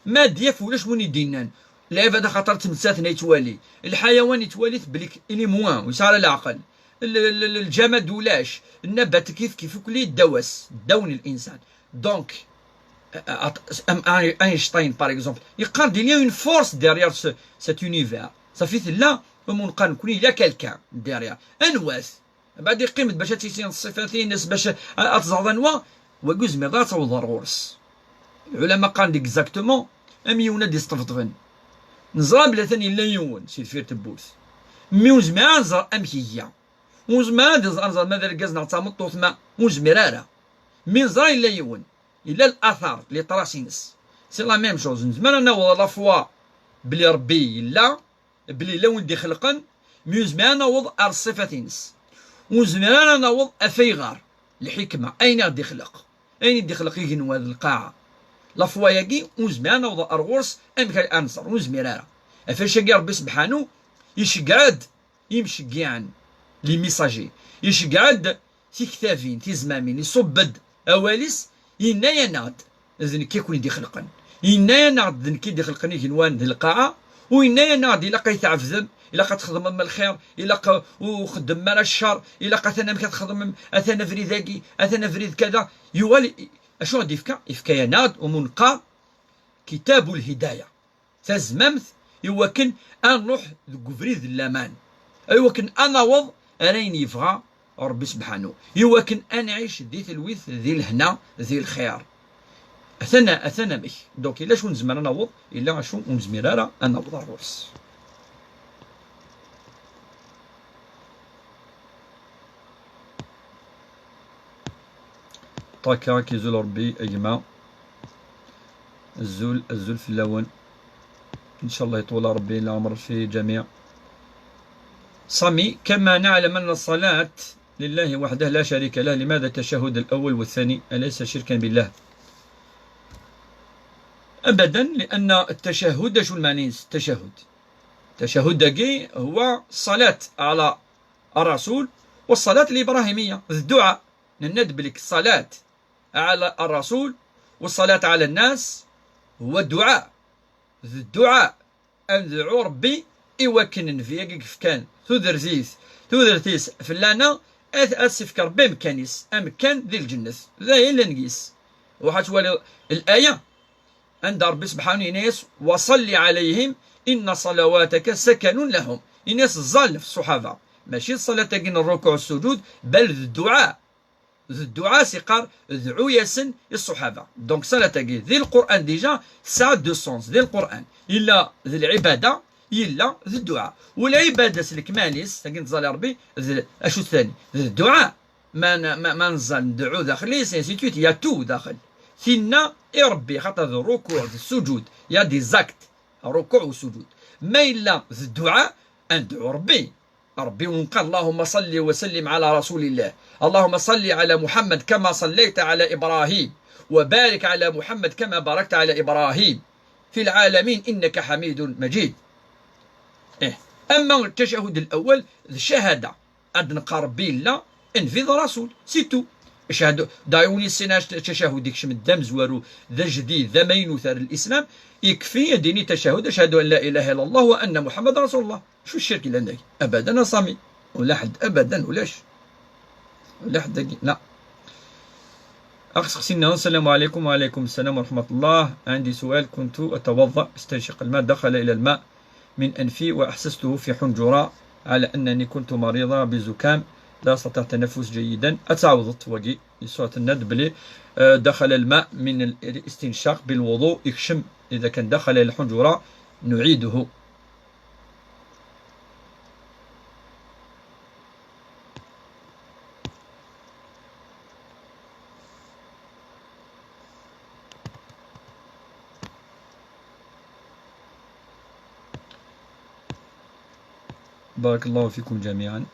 Ma ad d-yaf ulac win i d-innan, lɛibad axaṭer ttmettaten ay yettwali, lḥayawan yettwali-t bli il est moins, ur yesɛi ara leɛqel, l-, l-, l-, lǧamad ulac, nnabat kif kif, ukli ddaw-as, ddaw n l'insan. Donc, euh, at-, am-, Ein-, Einstein, par exemple, yeqqar-d, il y a une force derrière ce, cet univers. Safi tella, umunqan nekni, il y a quelqu'un derrière. Anwa-t? Mbeɛd yeqqim-d bac ad tissinen ṣṣifat-ines, bac a-, ad tẓerḍ anwa. Wagi ur zmireḍ ara ad tawḍeḍ ar ɣur-s. Lɛulama qqaren-d exactement am yiwen ad d-isṭebṭben. Neẓra belli atan yella yiwen si deffir tewwurt. Mi ur nezmir ara ad nẓer amek iga. Ur nezmir ara ad nẓer, ad nẓer ma d argaz neɣ d tameṭṭut, ma ur nezmir ara. Mi neẓra yella yiwen, yella l'athar, les traces-ines. C'est la même chose. Nezmer ad naweḍ la foi belli Rebbi yella, belli yella win d-ixelqen, mi ur nezmir ara naweḍ ar ṣṣifat-ines. Ur nezmir ara naweḍ af ayɣer, lḥikma, ayen i ɣ-d-ixleq, ayen i d-ixleq igenwan d lqaɛa. La foi-agi, ur nezmir ara naweḍ ar ɣur-s, amek ara nẓer, ur nezmir ara. Af acu-agi Rebbi sebḥanu iceggeɛ-d imceggiɛen, les messagers, iceggeɛ-d tiktabin, tizmamin, iṣubb-d awal-is, yenna-yaneɣ-d, d nekk i ken-id-ixelqen. Yenna-yaneɣ-d, d nekk i d-ixelqen igenwan d lqaɛa, u yenna-yaneɣ-d, ilaq ad yi-tɛebdem, ilaq ad txedmem lxir, ilaq ur xeddmem ara ccer, ilaq atan amek ad txedmem, atan abrid-agi, atan abrid kada. Yuɣal, acu i ɣ-d-ifka? Ifka-yaneɣ-d umunqar Kitabul Hidaya. Tazmamt i wakken ad nruḥ deg ubrid n laman, i wakken ad naweḍ ar ayen yebɣa Rebbi sebḥanu, i wakken ad nɛic di telwit, di lehna, di lxir. Atan, atan amek. Donc, illa acu nezmer ad naweḍ, illa acu ur nezmir ara ad naweḍ ar ɣur-s. Ṭaka, ak izul Rebbi, a gma. Azul, azul fell-awen. إن شاء الله يطول ربي العمر في الجميع. سامي، كما نعلم أن الصلاة لله وحده لا شريك له، لماذا التشهد الأول والثاني أليس شركا بالله؟ أبدا، لأن التشهد، شو المعنى التشهد؟ التشهد داكي هو الصلاة على الرسول والصلاة الإبراهيمية، الدعاء. Nenna-d belli ṣṣalat ɛala ṛṛasul u ṣṣalat ɛala nnas huwa dduɛa. D dduɛa, ad nedɛu Ṛebbi i wakken nnbi-agi i yefkan tudert-is, tudert-is fell-aneɣ, ad, ad s-ifk Ṛebbi amekkan-is, amekkan di lǧennet. D aya i yellan deg-s. Ruḥ ad twaliḍ laya, anda Ṛebbi sebḥanu yenna-yas: وصل عليهم إن صلواتك سكن لهم. Yenna-yas: ẓẓal ɣef ṣṣuḥaba. Mačči d ṣṣalat-agi n ṛṛukuɛ s sujud, bal d dduɛa. D dduɛa, s-iqqar dɛu-yasen i ṣṣuḥaba. Donc, ṣṣalat-agi di Lqur'an déjà tesɛa deux sens di Lqur'an. Yella d lɛibada, yella d dduɛa. U lɛibada s lekmal-is, tagi nettẓalli Ṛebbi, d acu tani? D dduɛa. Ma n-, ma, ma neẓẓal, ndɛu daxel-is, ainsi de suite, il y a tout daxel. Tinna i Ṛebbi, xaṭer d ṛṛukuɛ, d sujud, il y a des actes, ṛṛukuɛ u sujud. Ma yella d dduɛa, ad ndɛu Ṛebbi. Ṛebbi ur neqqar: اللهم صل وسلم على رسول الله، اللهم صل على محمد كما صليت على إبراهيم، وبارك على محمد كما باركت على إبراهيم في العالمين إنك حميد مجيد. إيه. أما التشهد الأول، d cchada. Ad neqqar Ṛebbi yella, nnbi d rasul. C'est tout. Acahadu, da win yessin ttacahud ikcem d amezwaru, d ajdid, d amaynut ar lislam, ikfi ad d-yini ttacahud, ashhadu an la ilaha illallah wa anna Muḥammadan rasulullah. Acu ccirk yellan dagi? Abadan a Sami. Ula ḥedd, abadan, ulac. Ula ḥedd dagi, la. Aɣ-steqsi-nniḍen, السلام عليكم. وعليكم السلام ورحمة الله. عندي سؤال، كنت أتوضأ، استنشق الماء، دخل إلى الماء من أنفي وأحسسته في حنجرة على أنني كنت مريضة بزكام لا أستطيع التنفس جيدا. Ad tɛawdeḍ wagi, yessuɣ tenna-d belli, euh, دخل الماء من الاستنشاق بالوضوء يكشم، إذا كان دخل إلى الحنجرة نعيده. بارك الله فيكم جميعا.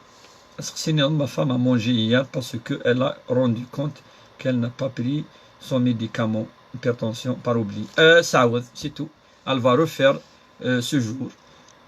Aseqsi-nniḍen, ma femme a mangé hier parce que elle a rendu compte qu'elle n'a pas pris son médicament hypertension par oubli. Euh, s'ɛawed, c'est tout. Elle va refaire, euh, ce jour.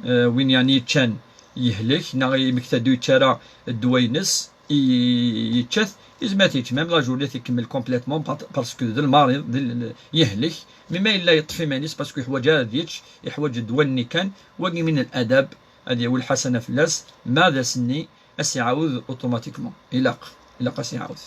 Euh, win yeɛni yeččan yehlek, neɣ yemmekta-d ur yečči ara ddwa-ines, i-, yečča-t, yezmer ad t-yečč même la journée, t-ikemmel complètement, pa-, parce que d lmarid, d l-, yehlek. Mais ma yella yeṭṭef iman-is parce que yeḥwaǧ ara ad yečč, yeḥwaǧ ddwa-nni kan, wagi min ladab, ad yawi lḥasana fell-as, ma d ass-nni, ad s-iɛawed automatiquement. Ilaq, ilaq ad s-iɛawed.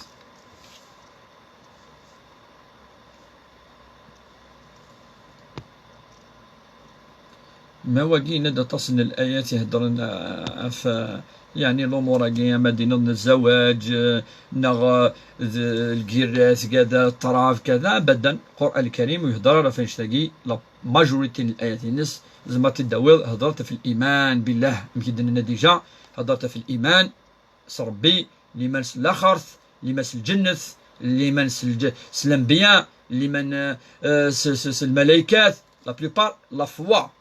Ma wagi yenna-d aṭas n layat iheddren, ah, ɣef, ah, yeɛni lumuṛ-agi, ama d-iniḍ n zzawaj, eh, neɣ, eh, d lgirrat, kada, ṭṭrad, kada, abadan. Qur'an Lkarim ur ihedder ara ɣef annect-agi, la majorité n layat-ines, tzemreḍ ad t-id-tawiḍ, heddrent ɣef liman billah, amek i d-nenna déjà, heddrent ɣef liman s Rebbi, liman s laxert, liman s lǧennet, liman s lǧ-, s lanbiya, liman, eh, eh, s, s, s lmalaykat, la plupart, la foi.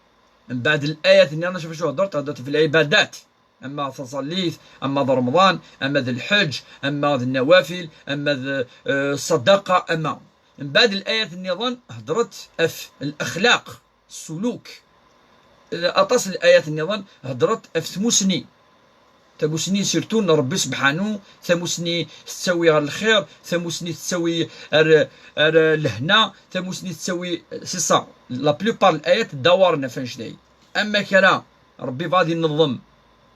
Mbeɛd layat-nniḍen, acu, acu heddrent, heddrent ɣef lɛibadat, ama taẓallit, ama d Remḍan, ama d lḥeǧ, ama d nnawafil, ama d, eh, ṣṣadaqa, ama. Mbeɛd layat-nniḍen, heddrent ɣef lexlaq, ssuluk. Eh, aṭas n layat-nniḍen heddrent ɣef tmusni. Tamusni surtout n Rebbi sebḥanu, tamusni tettawi ɣer lxir, tamusni tettawi ar, ar lehna, tamusni tettawi, c'est ça. La plupart n layat ddawaren ɣef annect-agi. Ama kra, Rebbi yebɣa ad ineḍḍem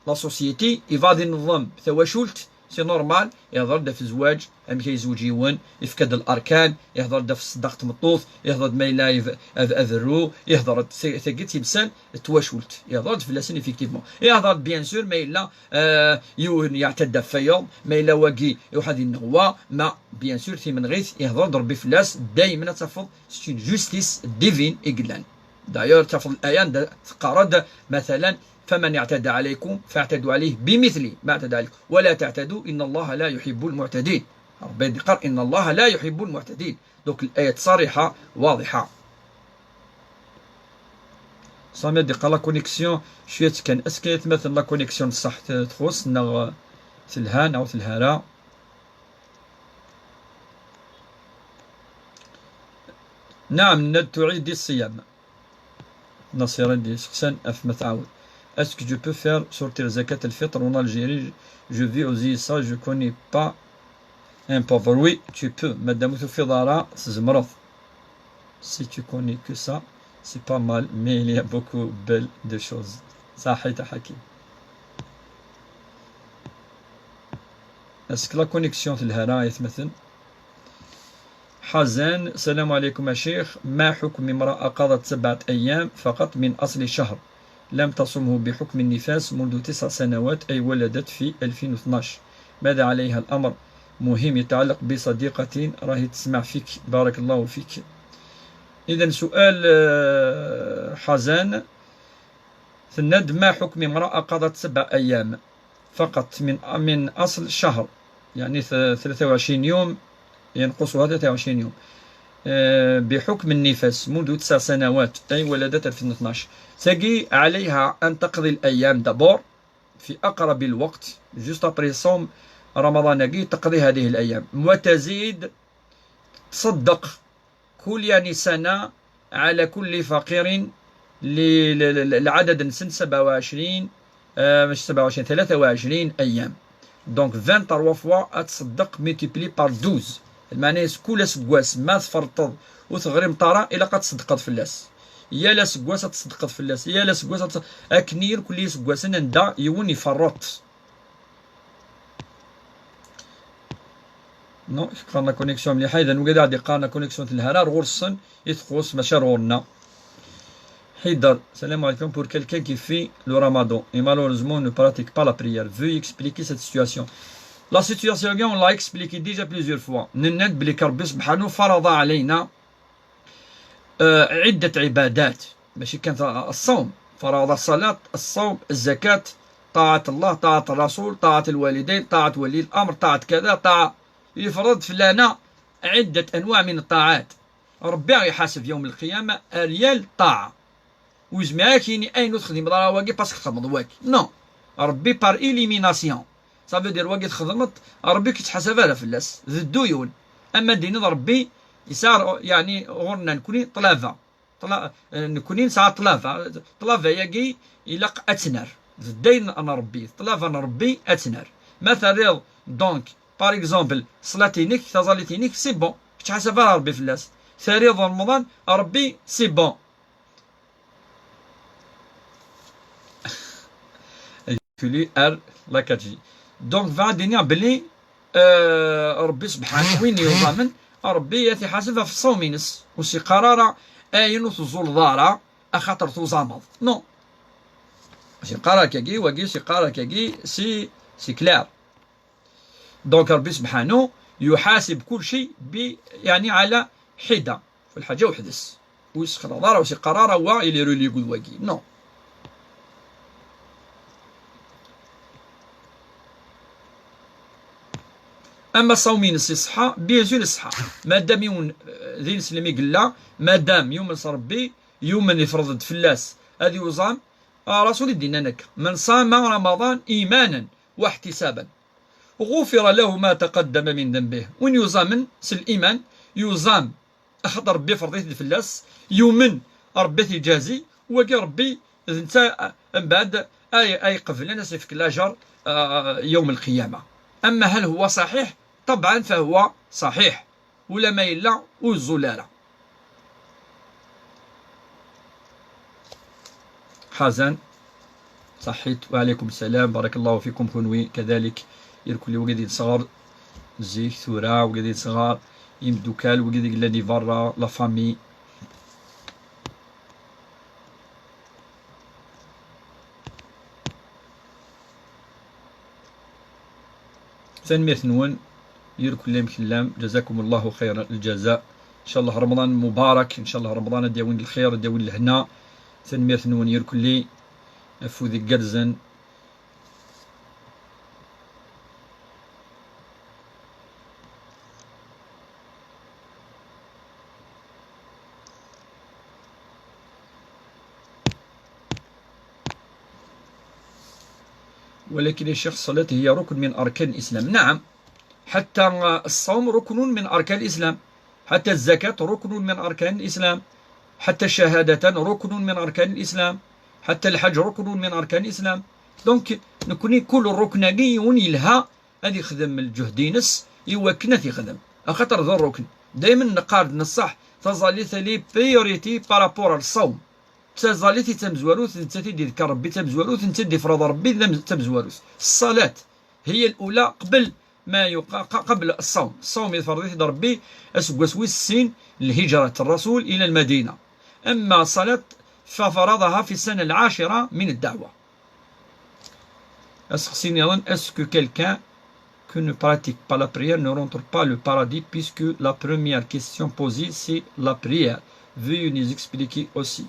la société, yebɣa ad ineḍḍem tawacult, c'est normal, ihḍer-d ɣef zzwaǧ, amek ay yezweǧ yiwen, yefka-d larkan, ihḍer-d ɣef ṣṣeddaq n tmeṭṭut, ihḍer-d ma yella yeb-, ab-, aberru, ihḍer-d t-, tagi d timsal n twacult, ihḍer-d fell-asen effectivement. Ihḍer-d bien sûr ma yella, euh, yiwen yeɛtadda ɣef wayeḍ, ma yella wagi iruḥ ad ineɣ wa, ma bien sûr timenɣit ihḍer-d Rebbi fell-as, daymen ad tafeḍ c'est une justice divine i yellan. D'ailleurs, tafeḍ laya anda teqqar-d, مثلا, فمن اعتدى عليكم فاعتدوا عليه بمثل ما اعتدى عليكم ولا تعتدوا إن الله لا يحب المعتدين. Rebbi yeqqar إن الله لا يحب المعتدين. Donc, layat ṣṣariḥa, waḍiḥa. Sami ad d-iqqar la connexion, cwiya kan. Est-ce que atmaten la connexion ṣṣeḥ t-, txuṣṣ, neɣ telha, neɣ telha ara? نعم, nenna-d tuɛid di ṣṣyam. Nasira d-yesteqsan ɣef ma tɛawed. Est-ce que je peux faire sortir zakat al-fitr en Algérie? Je vis aux I S A, je connais pas un pauvre. Oui, tu peux. Ma dam ur tufiḍ ara, tzemreḍ. Si tu connais que ça, c'est pas mal, mais il y a beaucoup belle de choses. Ṣaḥit a Ḥakim. Est-ce que la connexion telha ara, ay atmaten? حزان، السلام عليكم يا شيخ، ما حكم امرأة قضت سبعة أيام فقط من أصل شهر لم تصمه بحكم النفاس منذ تسع سنوات، أي ولدت في ألفين واثناش؟ ماذا عليها الأمر؟ مهم يتعلق بصديقة راهي تسمع فيك، بارك الله فيك. إذن سؤال، آه، حزان، تناد: ما حكم امرأة قضت سبع أيام فقط من، من أصل شهر، يعني ث-، ثلاثة وعشرين يوم، ينقصها ثلاثة وعشرين يوم، آه، بحكم النفاس منذ تسع سنوات، أي ولدت ألفين واثناش. تجي عليها أن تقضي الأيام d'abord في أقرب الوقت، juste après صوم رمضان، تقضي هذه الأيام، وتزيد تصدق كل، يعني، سنة على كل فقير ل-، ل-، ل-، العدد نسن سبعة وعشرين، آه، مش سبعة وعشرين، ثلاثة وعشرين أيام. Donc vingt-trois fois ad tṣeddeq multiplié par douze. Lmeɛna-is kul aseggas ma tferṭeḍ ur teɣrimeḍ ara, ilaq ad tṣeddqeḍ fell-as. Yal aseggas ad tṣeddqeḍ fell-as, yal aseggas ad tṣ-, akken i irkelli iseggasen anda yiwen iferreṭ. Non, qqaren la connexion mliḥa, idan wigad i aɣ-d-iqqaren la connexion telha ara ar ɣur-sen i txuṣṣ, maca ar ɣur-nneɣ. Ḥidar, salam alaikum. Pour quelqu'un qui fait le ramadan et malheureusement ne pratique pas la prière, veuillez expliquer cette situation. La situation, on l'a expliqué déjà plusieurs fois. Nenna-d belli Rebbi subḥanahu فرض علينا, euh, عدة عبادات. ماشي كان الصوم، فرض الصلاة، الصوم، الزكاة، طاعة الله، طاعة الرسول، طاعة الوالدين، طاعة ولي الأمر، طاعة كذا، طاعة، يفرض فلانا عدة أنواع من الطاعات. Rebbi a ɣ-iḥaseb yawm lqiyama ar yal ṭaɛa. Ur yezmir ara ad k-yini ayen ur texdimeḍ ara wagi parce que txedmeḍ wagi. Non. Rebbi par élimination. Ça veut dire wagi txedmeḍ, Rebbi ur k-yettḥasab ara fell-as. D dduyun. Ama d-tiniḍ Rebbi yesɛa, yeɛni, ɣur-nneɣ nekni ṭṭlaba. Ṭla-, eh, nekni nesɛa ṭṭlaba. Ṭṭlaba-yagi ilaq ad tt-nerr. D ddayen n Rebbi. Ṭṭlaba n Rebbi ad tt-nerr. Ma terriḍ, donc, par exemple, ṣṣlat-inek, taẓallit-inek, c'est bon. Ur k-yettḥasab ara Rebbi fell-as. Terriḍ Remḍan, Rebbi, c'est bon. Kuli ar la quatre G. Donc, bɣiɣ ad d-iniɣ belli, euh, Rebbi subḥanahu, win yuẓamen, Rebbi ad t-iḥaseb ɣef ṣṣawm-ines. Ur s-iqqar ara ayen ur teẓẓuleḍ ara axaṭer tuẓameḍ. Non. Ur s-iqqar akkagi, wagi ur s-iqqar akkagi, c'est, c'est clair. Donc Rebbi subḥanahu yuḥasib kulci bi, yeɛni, ɛala ḥida, f lḥaǧa weḥd-s. Ur yessexlaḍ ara, ur s-iqqar ara wa il est religieux d wagi. Non. Ama ṣṣawm-ines iṣeḥḥa, bien sûr iṣeḥḥa. Madam yiwen, eh, d ineslem i yella, madam yumen s Rebbi, yumen ifreḍ-d fell-as ad yuẓam, ah, Rasul i d-yennan akka: من صام رمضان إيمانا واحتسابا غفر له ما تقدم من ذنبه. Win yuẓamen s liman, yuẓam axaṭer Rebbi ifreḍ-it-id fell-as, yumen Rebbi ad t-iǧazi, wagi Rebbi d netta, ah, mbeɛd ay, ay qeblen ad s-ifk lajer, ah, yawm lqiyama. Ama هل هو صحيح؟ طبعا فهو صحيح. Ula ma yella ur yeẓẓul ara. Ḥazan, ṣaḥḥit, wa ɛalaykum sslam, barakallahu fikum kunwi kadalik, irkelli wigad i nesɣer zik, tura, wigad i nesɣer, imdukal, wigad i yellan di berra, la famille. Tanemmirt-nwen, irkelli amek tellam, jazakum Allahu xayr ljaza. Ncallah Remḍan mubarak, ncallah Remḍan ad d-yawin lxir, ad d-yawin lehna. Tanemmirt-nwen irkelli, afud igerrzen. ولكن يا شيخ، الصلاة هي ركن من أركان الإسلام. نعم، حتى الصوم ركن من أركان الإسلام، حتى الزكاة ركن من أركان الإسلام، حتى الشهادتان ركن من أركان الإسلام، حتى الحج ركن من أركان الإسلام. Donc, nekni kul rukn-agi yiwen yelha ad yexdem lǧehd-ines i wakken ad t-yexdem, axaṭer d rrukn. Daymen neqqar-d neṣṣaḥ, taẓallit elle est priorité par rapport ar ṣṣawm. D taẓallit i d tamezwarut, nettat i d-iḍekker Rebbi d tamezwarut, nettat i d-ifreḍ Rebbi d am-, d tamezwarut. الصلاة هي الأولى قبل ما يق-، ق-، قبل الصوم. الصوم يفرض-it-id Rebbi aseggas wis sin لهجرة الرسول إلى المدينة. أما الصلاة ففرضها في السنة العاشرة من الدعوة. Aseqsi nniḍen, est-ce que quelqu'un qui ne pratique pas la prière ne rentre pas le paradis, puisque la première question posée c'est la prière? Veuillez nous expliquer aussi.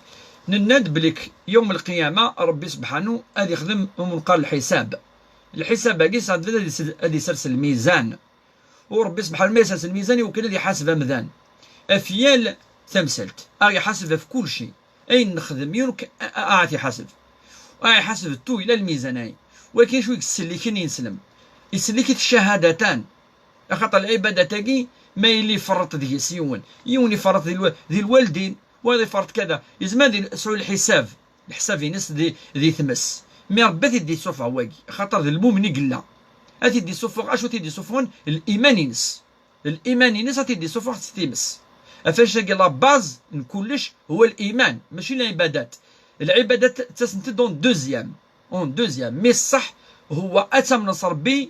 Nenna-d belli yawm lqiyama Rebbi subḥanahu ad yexdem ayen neqqar lḥisab. Lḥisab-agi sɛedbed ad is-, ad isers lmizan. U Rebbi subḥanahu ma isers lmizan iwakken ad iḥaseb amdan ɣef yal tamsalt, a ɣ-iḥaseb ɣef kulci. Ayen nexdem yurk a, a, a ɣ-t-iḥaseb. A ɣ-iḥaseb tuyla lmizan-ayi. Wakin acu i yesselliken ineslem? Isellek-it ccahadatan. Axaṭer lɛibadat-agi, ma yili iferreṭ deg-s yiwen, yiwen iferreṭ di lwa-, di lwaldin, wayeḍ iferreṭ kada, yezmer ad yesɛu lḥisab, lḥisab-ines di, di tmes. Mi Rebbi ad t-id-yessufeɣ wagi, axaṭer d lmumen i yella. Ad t-id-isuffeɣ, acu t-id-isuffɣen? Liman-ines. Liman-ines ad t-id-isuffeɣ s times. Ɣef annect-agi, la base n kullec huwa liman, mačči lɛibadat. Lɛibadat ttasent-d en deuxième, en deuxième. Mais ṣṣeḥ huwa ad tamneḍ s Ṛebbi,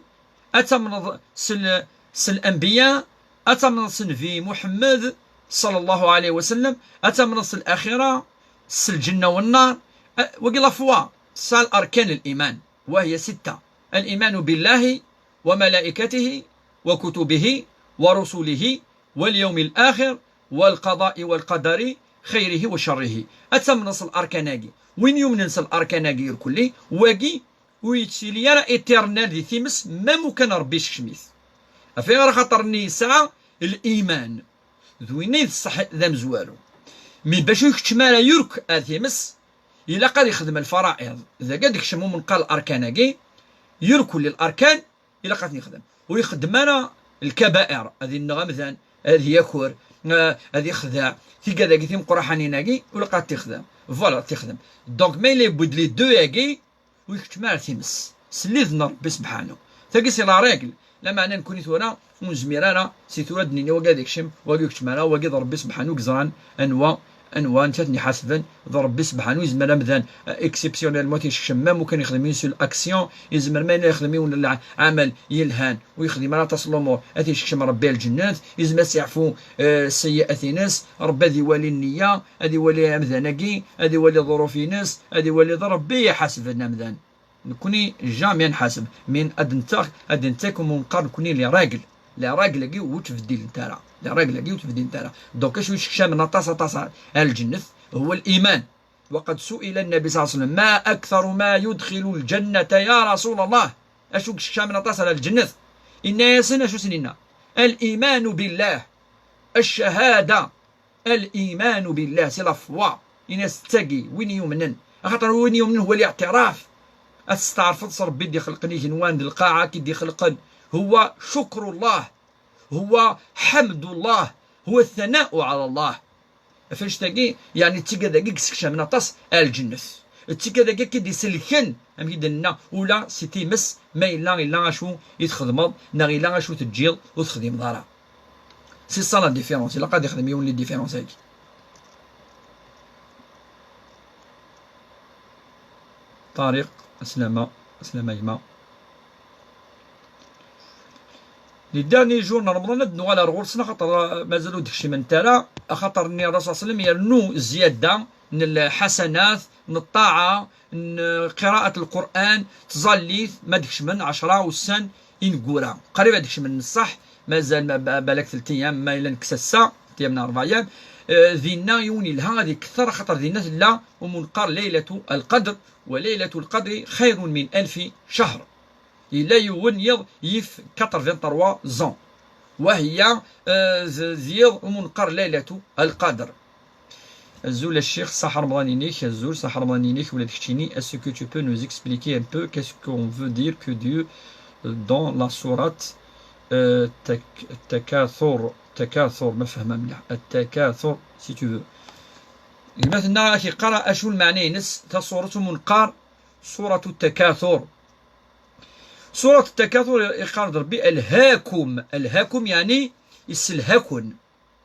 ad tamneḍ s l-, s lanbiya, ad tamneḍ s Nnbi Muḥemmed ṣalla Llahu ɛalayhi wa sallam, ad tamneḍ s laxira, s lǧenna wennar. A-, wagi la foi, tesɛa l'arkan n liman. وهي ستة: الإيمان بالله وملائكته وكتبه ورسله واليوم الآخر والقضاء والقدر خيره وشره. Ad tamneḍ s larkan-agi. Win yumnen s larkan-agi irkelli, wagi ur yettili ara éternel di times, ma mukan Ṛebbi yeskcem-it. Ɣef ayɣer? Axaṭer-nni yesɛa liman. D winna i d ṣṣeḥ d amezwaru. Mi bac ur yekcem ara yurk ar times, ilaq ad ixdem lfara'iḍ. Dagi ad ikcem umenqar larkan-agi, yurkul larkan, ilaq ad ten-ixdem. Ur ixeddem ara lkabair, ad inneɣ amdan, ad yaker, eh, ad ixdeɛ. Tigad-agi timeqraḥanin-agi, ur ilaq ad t-ixdem. Voilà, ad t-ixdem. Donc, ma yella yewwi-d les deux-agi, ur ikeččem ara times. Sliḍ n Ṛebbi sebḥanu. Tagi c'est la règle. Lameɛna nekkni tura ur nezmir ara si tura ad d-nini wagi ad ikcem, wagi ur ikeččem ara, wagi d Ṛebbi sebḥanu i yeẓran anwa, anwa netta ad ten-iḥasben. D Ṛebbi sebḥanu yezmer amdan, eh, exceptionnellement ad t-isekcem, même ukan yexdem une seule action, yezmer ma yella yexdem yiwen n lɛamal yelhan, ur yexdim ara aṭas n lumuṛ, ad t-isekcem Ṛebbi ar lǧennet, yezmer ad s-yeɛfu, eh, sseyyi'at-ines, Ṛebbi ad iwali nniya, ad iwali amdan-agi, ad iwali ḍḍuruf-ines, ad iwali d Ṛebbi i iḥasben amdan. Nekkni jamais ad nḥaseb, min ad ntaɣ, ad ntak umenqar nekkni les règles. Les règles-agi ur ttbeddilent ara. Les règles-agi ur ttbeddilent ara. Donc, acu yessekcamen aṭas, aṭas ar lǧennet, huwa liman. وقد سئل النبي صلى الله عليه وسلم: ما أكثر ما يدخل الجنة يا رسول الله؟ Acu yessekcamen aṭas ar lǧennet? Inna-yasen, acu sen-inna? الإيمان بالله، الشهادة، الإيمان بالله, c'est la foi. Ini-as d tagi, win yumnen. Axaṭer win yumnen huwa liɛtiraf. Ad testeɛrfeḍ s Ṛebbi i d-ixelqen igenwan d lqaɛa i d-ixelqen. هو شكر الله، هو حمد الله، هو الثناء على الله. Ɣef annect-agi, yeɛni d tigad-agi i yessekcamen aṭas ar lǧennet. D tigad-agi i d-iselken, amek i d-nenna, ula si times, ma yella, yella acu i txedmeḍ, neɣ yella acu teǧǧiḍ, ur texdimeḍ ara. C'est ça la différence. Ilaq ad ixdem yiwen les différences-agi. Ṭariq, aslama, aslama gma. Les derniers jours n Remḍan ad nuɣal ar ɣur-sen, axaṭer, euh, mazal ur d-kecment ara, axaṭer-nni Ṛṛasul ṣalla Llahu ɛalayhi wa sallam yernu zzyada n lḥasanat, n ṭṭaɛa, n qira'at Lqur'an, tẓallit, ma d-kecmen ɛecra ussan ineggura. Qrib ad d-kecmen ṣṣeḥ, mazal ma ba-, balak telt ayyam, ma yella nekkes ass-a, telt ayyam neɣ rebɛ ayyam. Eh, dinna yiwen yelha ad ikether, axaṭer dinna tella umunqar Laylatul Qadr, wa Laylatul Qadri khayrun min alfi shahr. Yella yiwen yiḍ yif quatre-vingt-trois ans. Wa hiya, eh, d, d yiḍ umunqar Laylatul Qadr. Azul a ccix, ṣaḥ Remḍan-inek, azul, ṣaḥ Remḍan-inek, ula d keččini, est-ce que tu peux nous expliquer un peu qu'est-ce qu'on veut dire que Dieu dans la sourate, euh, Tak-, Takathur, Takathur, ma fehmeɣ mliḥ, Takathur, si tu veux. Gma tenna ad k-iqqar acu lmeɛna-ines, tasurat umunqar, Suratu Takathur. Surat Takathur iqqar-d Rebbi, ألهاكم, ألهاكم yeɛni yesselha-ken.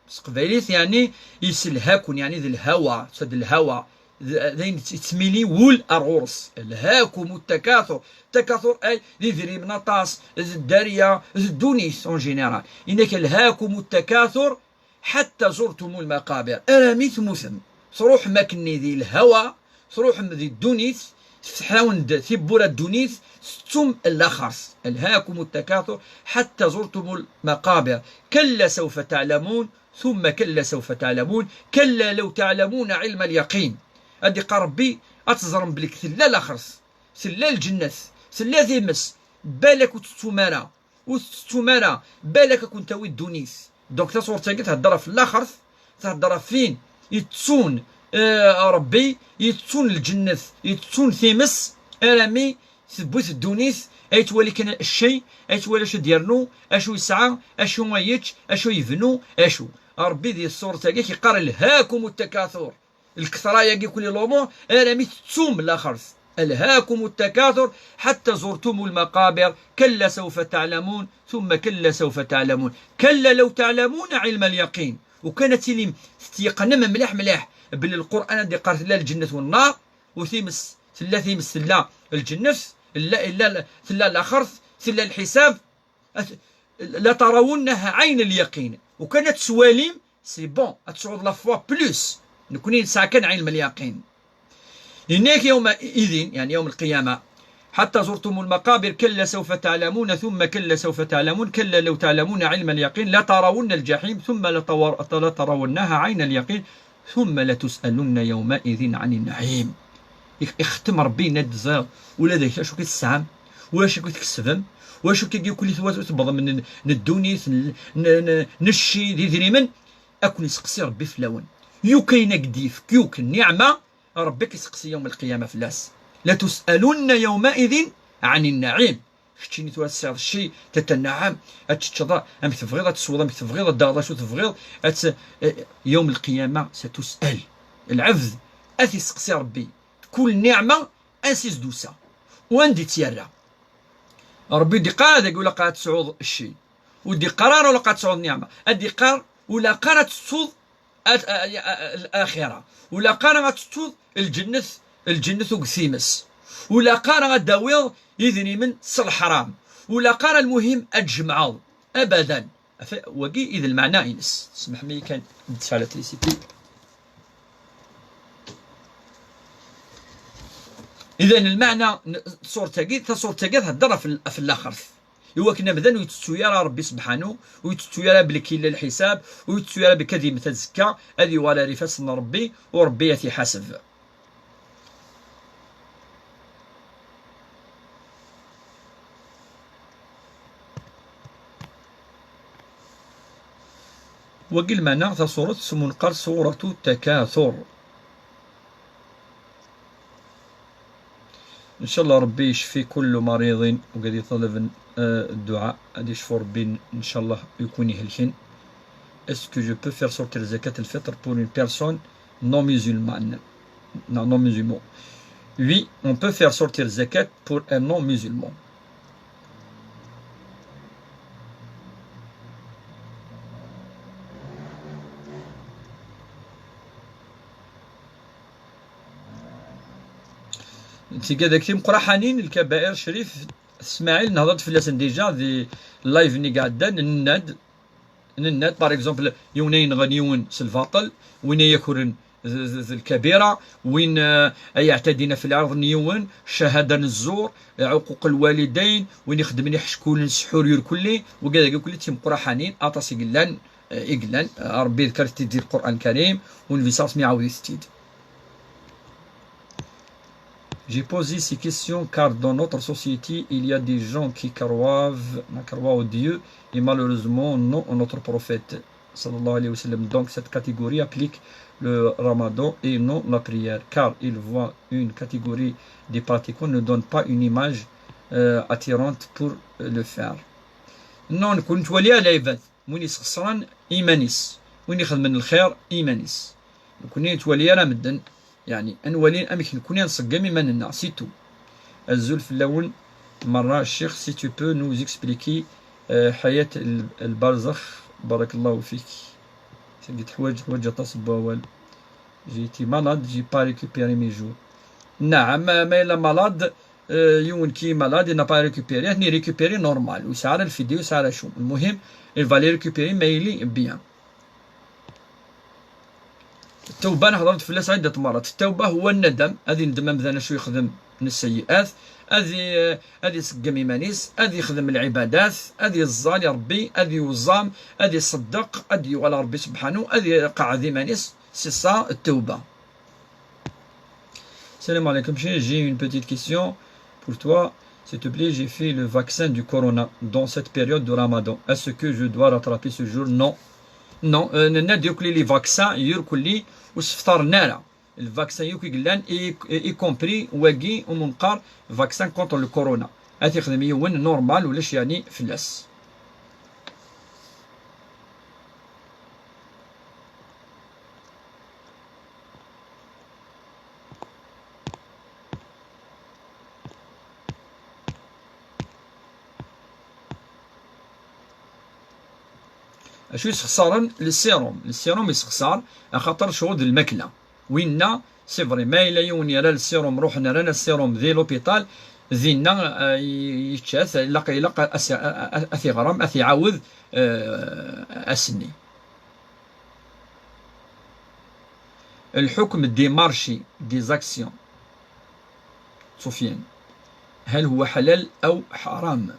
S teqbaylit, yeɛni yesselha-ken, yeɛni d lhawa, d lhawa, d, d ayen yettmili wul ar ɣur-s. ألهاكم التكاثر. Takathur ay d idrimen aṭas, d dderya, d ddunit en général. Yenna-k ألهاكم التكاثر حتى زرتم المقابر. Armi tmutem, truḥem akkenni di lhawa, truḥem di ddunit, tefteḥ-awen-d tiwwura n ddunit, tettum laxert. ألهاكم التكاثر حتى زرتم المقابر. كلا سوف تعلمون، ثم كلا سوف تعلمون، كلا لو تعلمون علم اليقين. Ad iqqar Rebbi, ad teẓrem belli tella laxert, tella lǧennet, tella times, balak ur tettum ara, ur tettum ara, balak ad ken-tawi ddunit. Donc tasuret-agi thedder ɣef laxert, thedder ɣef win yettun, eh, Rebbi, yettun lǧennet, yettun times, armi tewwi-t ddunit, ay yettwali kan cci, ay yettwali acu d-yernu, acu yesɛa, acu ay yečč, acu yebnu, acu. Rebbi di tsuret-agi yeqqar: ألهاكم التكاثر. Lketṛa-agi kulli lumuṛ, armi tettum laxert. ألهاكم التكاثر حتى زرتم المقابر، كلا سوف تعلمون، ثم كلا سوف تعلمون، كلا لو تعلمون علم اليقين. وكان تيلي تيقنم مليح مليح بل القرآن دي قالت لا الجنة والنار، وثيمس ثلا ثيمس ثلا الجنة، لا، لا، لا، ثلا الآخرة، ثلا الحساب، أث-، لترونها عين اليقين. وكانت سواليم، c'est bon، أتسعود la foi plus. نكوني نسعى كان علم اليقين. إنك يومئذ، يعني يوم القيامة، حتى زرتم المقابر، كلا سوف تعلمون، ثم كلا سوف تعلمون، كلا لو تعلمون علم اليقين، لترون الجحيم، ثم لتور-، لترونها عين اليقين، ثم لتسألن يومئذ عن النعيم. يخ-، يختم ربي يناد زاغ، ولا ذاك شو كتسعم، ولا شو كتكسبم، ولا شو كيقول كل ثوات تبض من، من الدونيس، ن-، ن-، ن-، نشي ذي ذريمن، أكون يسقسي ربي في اللون. يو كاين قديف، كيوك النعمة، ربي كيسقسي يوم القيامة فلاس. لتسألن يومئذ عن النعيم. كتشيني توا تسعد الشيء، تتنعم، أتشتضا، أم تبغيض، أتسوض، أم تبغيض، أداغ، شو تبغيض، أت-، يوم القيامة ستسأل العبد، أثي سقسي ربي، كل نعمة أسيس دوسا، وأندي تيرا. ربي دي قال هذا يقول لك تسعود الشيء، ودي قرار ولا قد تسعود نعمة، أدي قار ولا قرار تسعود الآخرة، ولا قرار تسعود الجنة، الجنة وقسيمس، ولا قرار داويض يذني من صل حرام، ولا قرار المهم أتجمعض أبدا. أف-، وقي إذا المعنى ينس. سمح لي كان على تريسيتي. إذا المعنى ن-، صورة قيد، تصورة قيد هدر في ال-، في الآخر. Iwakken amdan ur yettettu ara Rebbi sebḥanu, ur yettettu ara belli yella lḥisab, ur yettettu ara belli ad yemmet azekka, ad yuɣal ar ifassen n Rebbi, u Rebbi ad t-iḥaseb. Wagi lmeɛna tasuret s umunqar Suratu Takathur. إن شاء الله ربي يشفي كل مريض وقاعد يطلب، آه، الدعاء، غادي يشفو ربي إن شاء الله يكون يهلكن. Est-ce que je peux faire sortir زكاة الفطر pour une personne non musulmane? Non, non musulman. Oui, on peut faire sortir zakat pour un non musulman. Tigad-agi timeqraḥanin, lkabair, Crif Smaɛil, nehḍer-d fell-asen déjà di live-nni iɛeddan, nenna-d, nenna-d, par exemple, yiwen ay yenɣen yiwen s lbaṭel, win ay yakren d, d, d lkabira, win, eh, ay yeɛtadin ɣef lɛirḍ n yiwen, ccahada n zzur, ɛuquq lwalidayn, win ixeddmen iḥeckulen, ssḥur, irkelli, wigad-agi kulli d timeqraḥanin, aṭas i yellan, eh, i yellan, eh, Ṛebbi yedker-it-id di Lqur'an Lkarim, u Nnbi ṣṣallam iɛawed-it-id. J'ai posé ces questions car dans notre société, il y a des gens qui croient, croient au Dieu et malheureusement non à notre prophète, sallallahu alayhi wa sallam. Donc cette catégorie applique le ramadan et non la prière, car ils voient une catégorie des pratiquants ne donne pas une image, euh, attirante pour le faire. Non, نكون نتولي على العباد. Win yesxeṣren iman-is, win ixedmen lxir iman-is. Nekni ur nettwali ara medden, yeɛni ad nwali amek nekni ad nṣeggem iman-nneɣ, c'est tout. Azul fell-awen merra, Ccix, si tu peux nous expliquer, euh, حياة ال-، البرزخ. بارك الله فيك. Tagi teḥwaǧ, teḥwaǧ aṭas n wawal. J'ai été malade, j'ai pas récupéré mes jours. Naɛam, ma, ma yella malade, euh, yiwen ki malade, il n'a pas récupéré, ad récupéré normal, ur yesɛi ara lfidya, ur yesɛi ara acu. Lmuhim, il va les récupérer, ma yili bien. Ttawba, nehḍer-d fell-as ɛiddat n tmarat. Ttawba huwa nnadam, ad yendem amdan acu yexdem n sseyyi'at, ad i-, ad iṣeggem iman-is, ad yexdem lɛibadat, ad iẓẓal i Ṛebbi, ad iweẓẓam, ad iṣeddeq, ad yuɣal ɣer Ṛebbi subḥanu, ad iqeɛɛed iman-is, c'est ça ttawba. Salam alaikum, Cheikh. J'ai une petite question pour toi. S'il te plaît, j'ai fait le vaccin du corona dans cette période de Ramadan. Est-ce que je dois rattraper ce jour? Non. Non. Euh, nenna-d irkelli les vaccins, irkelli ur sefṭaren ara. Le vaccin yakk i yellan, y, y compris wagi umi neqqar vaccin contre le corona. Ad t-ixdem yiwen normal, ulac yeɛni fell-as. Acu yessexṣaren le sérum? Le sérum yessexṣar axaṭer ccɣel d lmakla. Winna, c'est vrai, ma yella yiwen yerra le sérum, ruḥen rran le sérum di l'hôpital, dinna, eh, yečča-t, ilaq, ilaq a, a, a, a t-iɣrem, a t-iɛawed, eh, ass-nni. الحكم des marchés, des actions. Sofiane. هل هو حلال أو حرام؟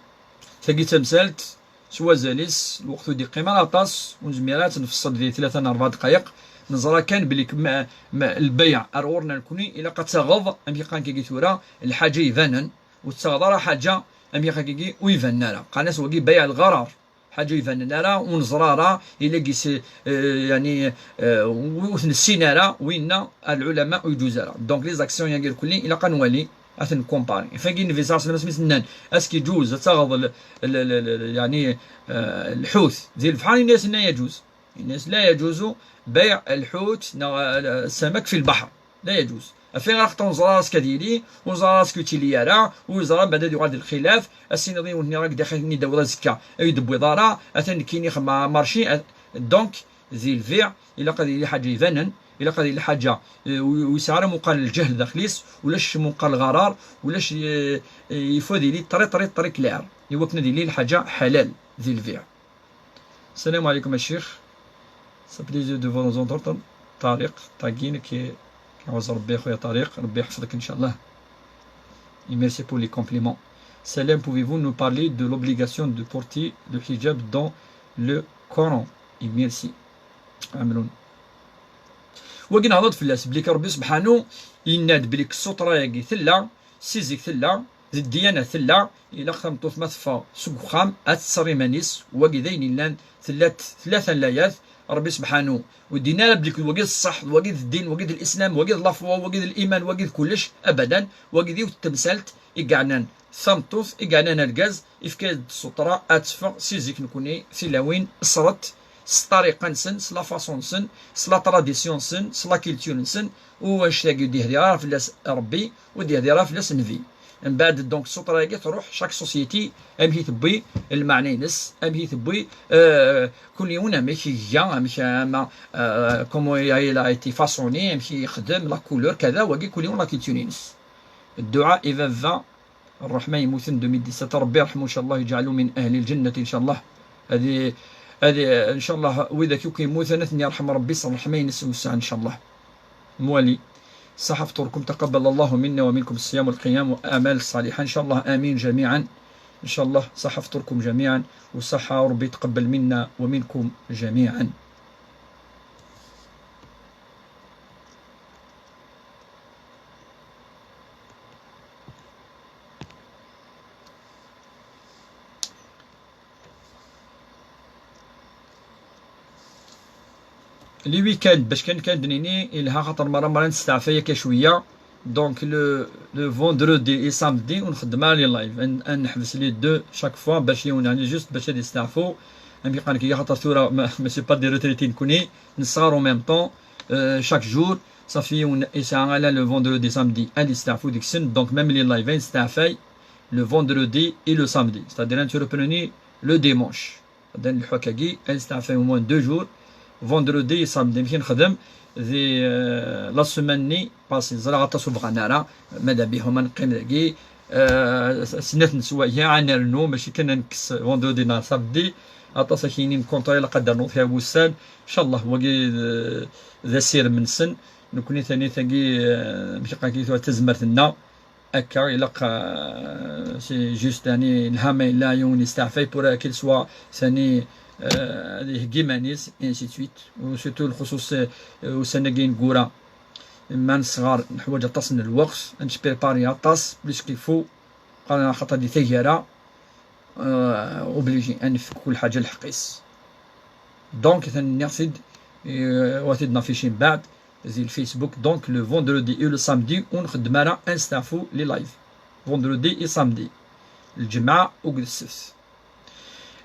Tagi d tamsalt s wazal-is, lweqt ur d-iqqim ara aṭas, ur nezmir ara ad tt-nfeṣṣel di tlata neɣ rebɛa dqayeq. Neẓra kan belli kem-, ma, lbeyɛ ar ɣur-neɣ nekni, ilaq ad taɣeḍ, amek i qqaren kagi tura, lḥaǧa ibanen, ur tettaɣeḍ ara ḥaǧa, amek i qqaren kagi, ur ibanen ara. Qqaren-as wagi beyɛ lɣarar. Ḥaǧa ur ibanen ara, ur neẓra ara, ila gis, eh, yani, eh, ur t-nessin ara, winna, lɛulama ur yeǧuz ara. Donc, les actions-agi irkelli, ilaq ad nwali, ad ten-nkumpari. Fagi Nnbi ṣalla Llahu ɛalayhi wa sallam asmi s-nnan, est-ce que yeǧuz ad taɣeḍ l-, l-, l-, l-, yani, eh, lḥut di lebḥer, yenna-yas, yenna yeǧuz. Yenna-yas, لا يجوز بيع الحوت neɣ, eh, السمك في البحر. لا يجوز. Ɣef ayɣer? Axaṭer ur neẓra ara est-ce que ad yili, ur neẓra ara est-ce que ur yettili ara, ur neẓra mbeɛd ad yuɣal d lxilaf, ad s-tiniḍ i wen-nniɣ akka daxel-nni d-tawiḍ azekka, ad yi-d-tewwiḍ ara, atan nekkini xedmeɣ marché, a-, donc, di lbiɛ, ilaq ad yili ḥaǧa ibanen, ilaq ad yili ḥaǧa, eh, ur, ur yesɛi ara muqal lǧehl daxel-is, ulac muqal lɣarar, ulac, eh, eh, il faut ad yili très, très, très clair, i wakken ad yili lḥaǧa ḥalal di lbiɛ. السلام عليكم الشيخ. Ça plaisir de vous entendre. طارق طاقين كي كي عاوز ربي خويا طارق، ربي يحفظك إن شاء الله. Et merci pour les compliments. Salam, pouvez-vous nous parler de l'obligation de porter le hijab dans le Coran? Et merci. عملون. Wagi nehḍer-d fell-as, belli kan Rebbi subḥanu yenna-d belli ssutra-agi tella, si zik tella, d ddiyana tella, ilaq tameṭṭut ma teffeɣ seg uxxam ad tetter iman-is, wagi d ayen yellan, tella t-, tlata n layat, Rebbi subḥanu ur d-yenni ara belli wagi d ṣṣeḥ, wagi d ddin, wagi d lislam, wagi d la foi, wagi d liman, wagi d kullec, abadan, wagi d yiwet n temsalt i yeɛnan tameṭṭut, i yeɛnan argaz, ifka-yas-d ssutra ad teffeɣ si zik nekni, tilawin, ṣṣret, s ṭṭariqa-nsen, s la façon-nsen, s la tradition-nsen, s la culture-nsen, u annect-agi ur d-yehdir ara fell-as Rebbi, ur d-yehdir ara fell-as Nnbi. Mbeɛd, donc, ssutra-agi truḥ, chaque société, amek i tewwi lmeɛna-ines, amek i tewwi, euh, kul yiwen amek i iga, amek, ama, euh, comment il a été façonné, amek i yexdem, la couleur, kada, wagi kul yiwen la culture-ines. Dduɛa i baba Ṛṛeḥma yemmuten deux mille dix-sept, Ṛebbi iṛḥem-it, ncallah, yeǧɛel-it min ahli lǧennat, ncallah. Ad i-, ad i-, ncallah, widak akk yemmuten, ad ten-yerḥem Ṛebbi s ṛṛeḥma-ines wessɛa, ncallah. Mwali. صح فطوركم، تقبل الله منا ومنكم الصيام والقيام والأعمال الصالحة، ncallah, amin jamiɛan. Ncallah, صح فطوركم جميعا، وصح وربي يتقبل منا ومنكم جميعا. Les week-ends, bac kan, kan d-nini, yelha xaṭer merra, merra nesteɛfa akka cwiya. Donc, le, le vendredi et samedi, ur nxeddem ara les lives. Ad, ad neḥbes les deux chaque fois, bac yiwen, yani, juste bac ad yesteɛfu. Amek i qqaren kagi, xaṭer tura, ma, mačči pas des retraités nekni, nesɣar en même temps, euh, chaque jour, ṣafi yiwen yesɛa ala le vendredi, samedi, ad yesteɛfu deg-sen. Donc, même les lives, ad nesteɛfay le vendredi et le samedi. C'est-à-dire, ad nettrepreni le dimanche. Ad nleḥḥu akkagi, ad nesteɛfay au moins deux jours, vendredi et samedi. Amek i nexdem di, euh, la semaine-nni passée? Ẓriɣ aṭas ur bɣan ara, mada bihum ad neqqim dagi, euh, snat n sswayeɛ ad nernu, mačči kan ad nekkes vendredi neɣ samedi. Aṭas akini n contrat ilaq ad d-rnuḍ kra n wussan. Ncallah, wagi d, d asirem-nsen. Nekni tani tagi, euh, amek i qqaren kagi tura, d tazmert-nneɣ. Akka ilaq, euh, c'est juste, yani, lha ma yella yiwen yesteɛfay pour, euh, qu'il soit, tani, euh, ad iheggi iman-is, et ainsi de suite. U surtout lxuṣuṣ, euh, ussan-agi ineggura, ma nesɣar neḥwaǧ aṭas n lweqt, ad nettprépari aṭas, plus qu'il faut, qqaren xaṭer di taggara, euh, obligé ad nefk kul ḥaǧa lḥeqq-is. Donc, tani nniɣ-t-id, euh, wa t-id-naffici mbeɛd, di Facebook, donc, le vendredi et le samedi, ur nxeddem ara, ad nesteɛfu les lives. Vendredi et samedi. Lǧemɛa akked ssebt.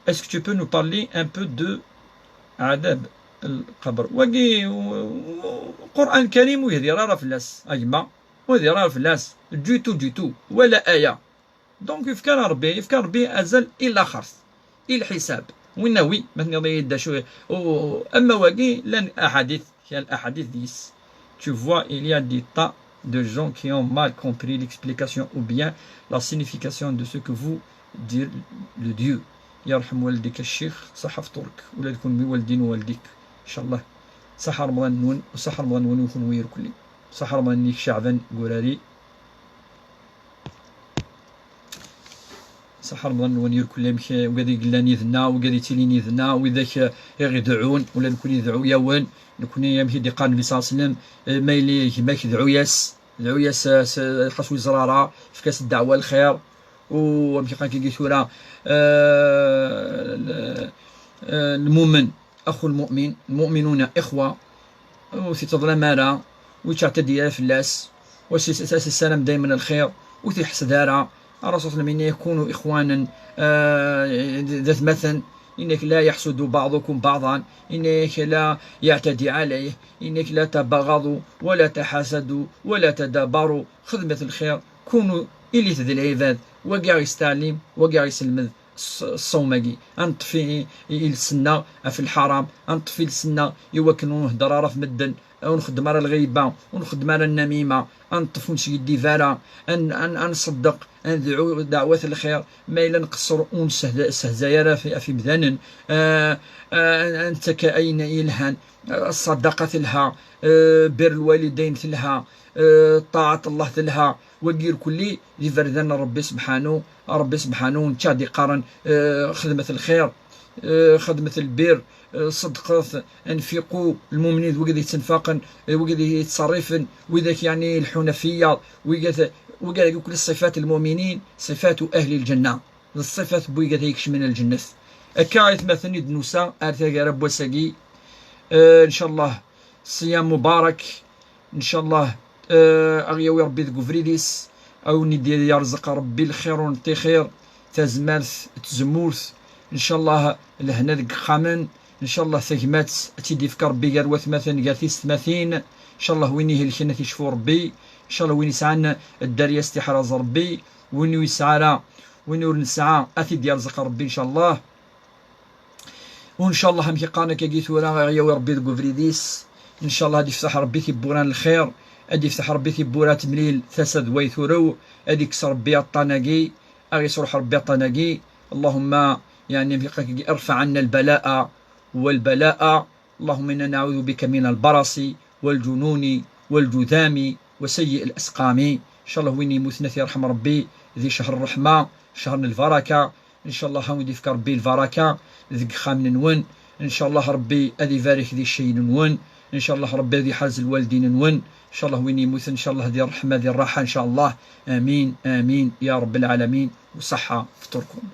Est-ce que tu peux nous parler un peu de ɛadab lqebr? Wagi, u-, u-, Qur'an Karim ur yehdir ara fell-as, a gma. Ur yehdir ara fell-as. Du tout, du tout. Wala aya. Donc, yefka Rebbi, yefka Rebbi azal i laxert, i lḥisab. Winna oui, ma tenniḍ-iyi-d acu. Ama wagi, llan aḥadit, kra n aḥadit deg-s. Tu vois, il y a des tas de gens qui ont mal compris l'explication ou bien la signification de ce que vous dire le Dieu. Yerḥem waldik a ccix, ṣaḥa fṭur-k, ula d kunwi waldin waldik, ncallah. Ṣaḥa Remḍan-nwen, u ṣaḥa Remḍan-nwen i kunwi irkelli. Ṣaḥa Remḍan-nni i iceɛben deg urari. Ṣaḥa Remḍan-nwen irkelli, amek, wigad i yellan yid-neɣ, wigad yettilin yid-neɣ, widak, eh, i ɣ-ideɛɛun, ula d nekni nedɛu-yawen, nekni amek i d-iqqar Nnbi ṣalla Llahu ɛalayhi wa sallam, eh, ma yella gma-k, dɛu-yas, dɛu-yas, eh, s-, ḥaṣu yeẓra ara, efk-as ddeɛwa n lxir, u amek i qqaren akka tura, eh, l-, eh, lmumen, أخو المؤمن، المؤمنون إخوة، ur t-ittḍlam ara, ur yettɛettadi ara fell-as, u s-, s-, s-, yessaram daymen lxir, ur t-iḥessed ara. Ṛṛasul ṣalla Llahu ɛalayhi wa sallam yenna-yak: كونوا إخوانا, eh, d atmaten, yenna-yak: لا يحسد بعضكم بعضا, yenna-yak: لا يعتدي عليه, yenna-yak: لا تباغضوا ولا تحاسدوا ولا تدابروا. Xedmet lxir, kunu, ilit d lɛibad, wagi a ɣ-yesteɛlim, wagi a ɣ-yselmed ṣ-, ṣṣawm-agi. Ad neṭṭef i, i, iles-nneɣ ɣef lḥaram, ad neṭṭef iles-nneɣ i wakken ur nhedder ara ɣef medden, ur nxeddem ara lɣiba, ur nxeddem ara nnamima, ad neṭṭef ur neskiddib ara, ad n-, ad n-, ad nṣeddeq, ad nedɛu ddeɛwat n lxir, ma yella nqeṣṣer ur nessehda-, nessehzay ara ɣef, ɣef yimdanen, eh, eh, ad nettak ayen yelhan, eh, ṣṣadaqa telha, eh, bir lwalidayn telha, eh, ṭaɛat Allah telha, wagi irkelli d iberdan n Ṛebbi sebḥanu, Ṛebbi sebḥanu netta d-iqqaren, eh, xedmet lxir, eh, xedmet lbir, eh, ṣeddqet, anfiqu, lmumnin d wigad yettenfaqen, eh, wigad yettṣerrifen, widak yeɛni lḥunafiya, wigad, wigad irkelli ṣṣifat lmuminin, ṣifatu ahli lǧenna, d ṣṣifat n wigad ay ikecmen lǧennet. Akka aytmaten i d-nusa ar taggara n wass-agi, eh, ncallah, ṣṣiyam mubarak, ncallah, eh, a ɣ-yawi Ṛebbi deg ubrid-is, a wen-id-yerẓeq Ṛebbi lxir ur neṭṭixir, tazmert d tzemmurt, ncallah lehna deg yexxamen, ncallah tagmat ad tt-id-ifk Ṛebbi gar watmaten, gar tiyessetmatin, ncallah win ihelken ad t-icfu Ṛebbi, ncallah win yesɛan dderya ad t-iḥrez Ṛebbi, win ur yesɛi ara, win ur nesɛa ad t-id-yerẓeq Ṛebbi ncallah. U ncallah, amek i qqaren akkagi tura, a ɣ-yawi Ṛebbi deg ubrid-is. Ncallah ad ifteḥ Ṛebbi tibbura n lxir, ad ifteḥ Ṛebbi tibbura n temlil, tasa d way turew, ad ikkes Ṛebbi aṭṭan-agi, a ɣ-isruḥ Ṛebbi aṭṭan-agi. اللهم, yeɛni, amek i qqaren akkagi, ارفع عنا البلاء والبلاء. اللهم إنا نعوذ بك من البرص والجنون والجذام وسيء الأسقام. Ncallah win yemmuten ad t-yerḥem Ṛebbi di ccher ṛṛeḥma, ccher n lbaraka. Ncallah a wen-d-ifk Ṛebbi lbaraka deg yexxamen-nwen. Ncallah Ṛebbi ad ibarek di cceyn-nwen. Ncallah Ṛebbi ad iḥrez lwaldin-nwen. Ncallah win yemmuten, ncallah di ṛṛeḥma, di ṛṛaḥa, ncallah. Amin, amin, ya Ṛebb lɛalamin. U ṣaḥa fṭur-kum.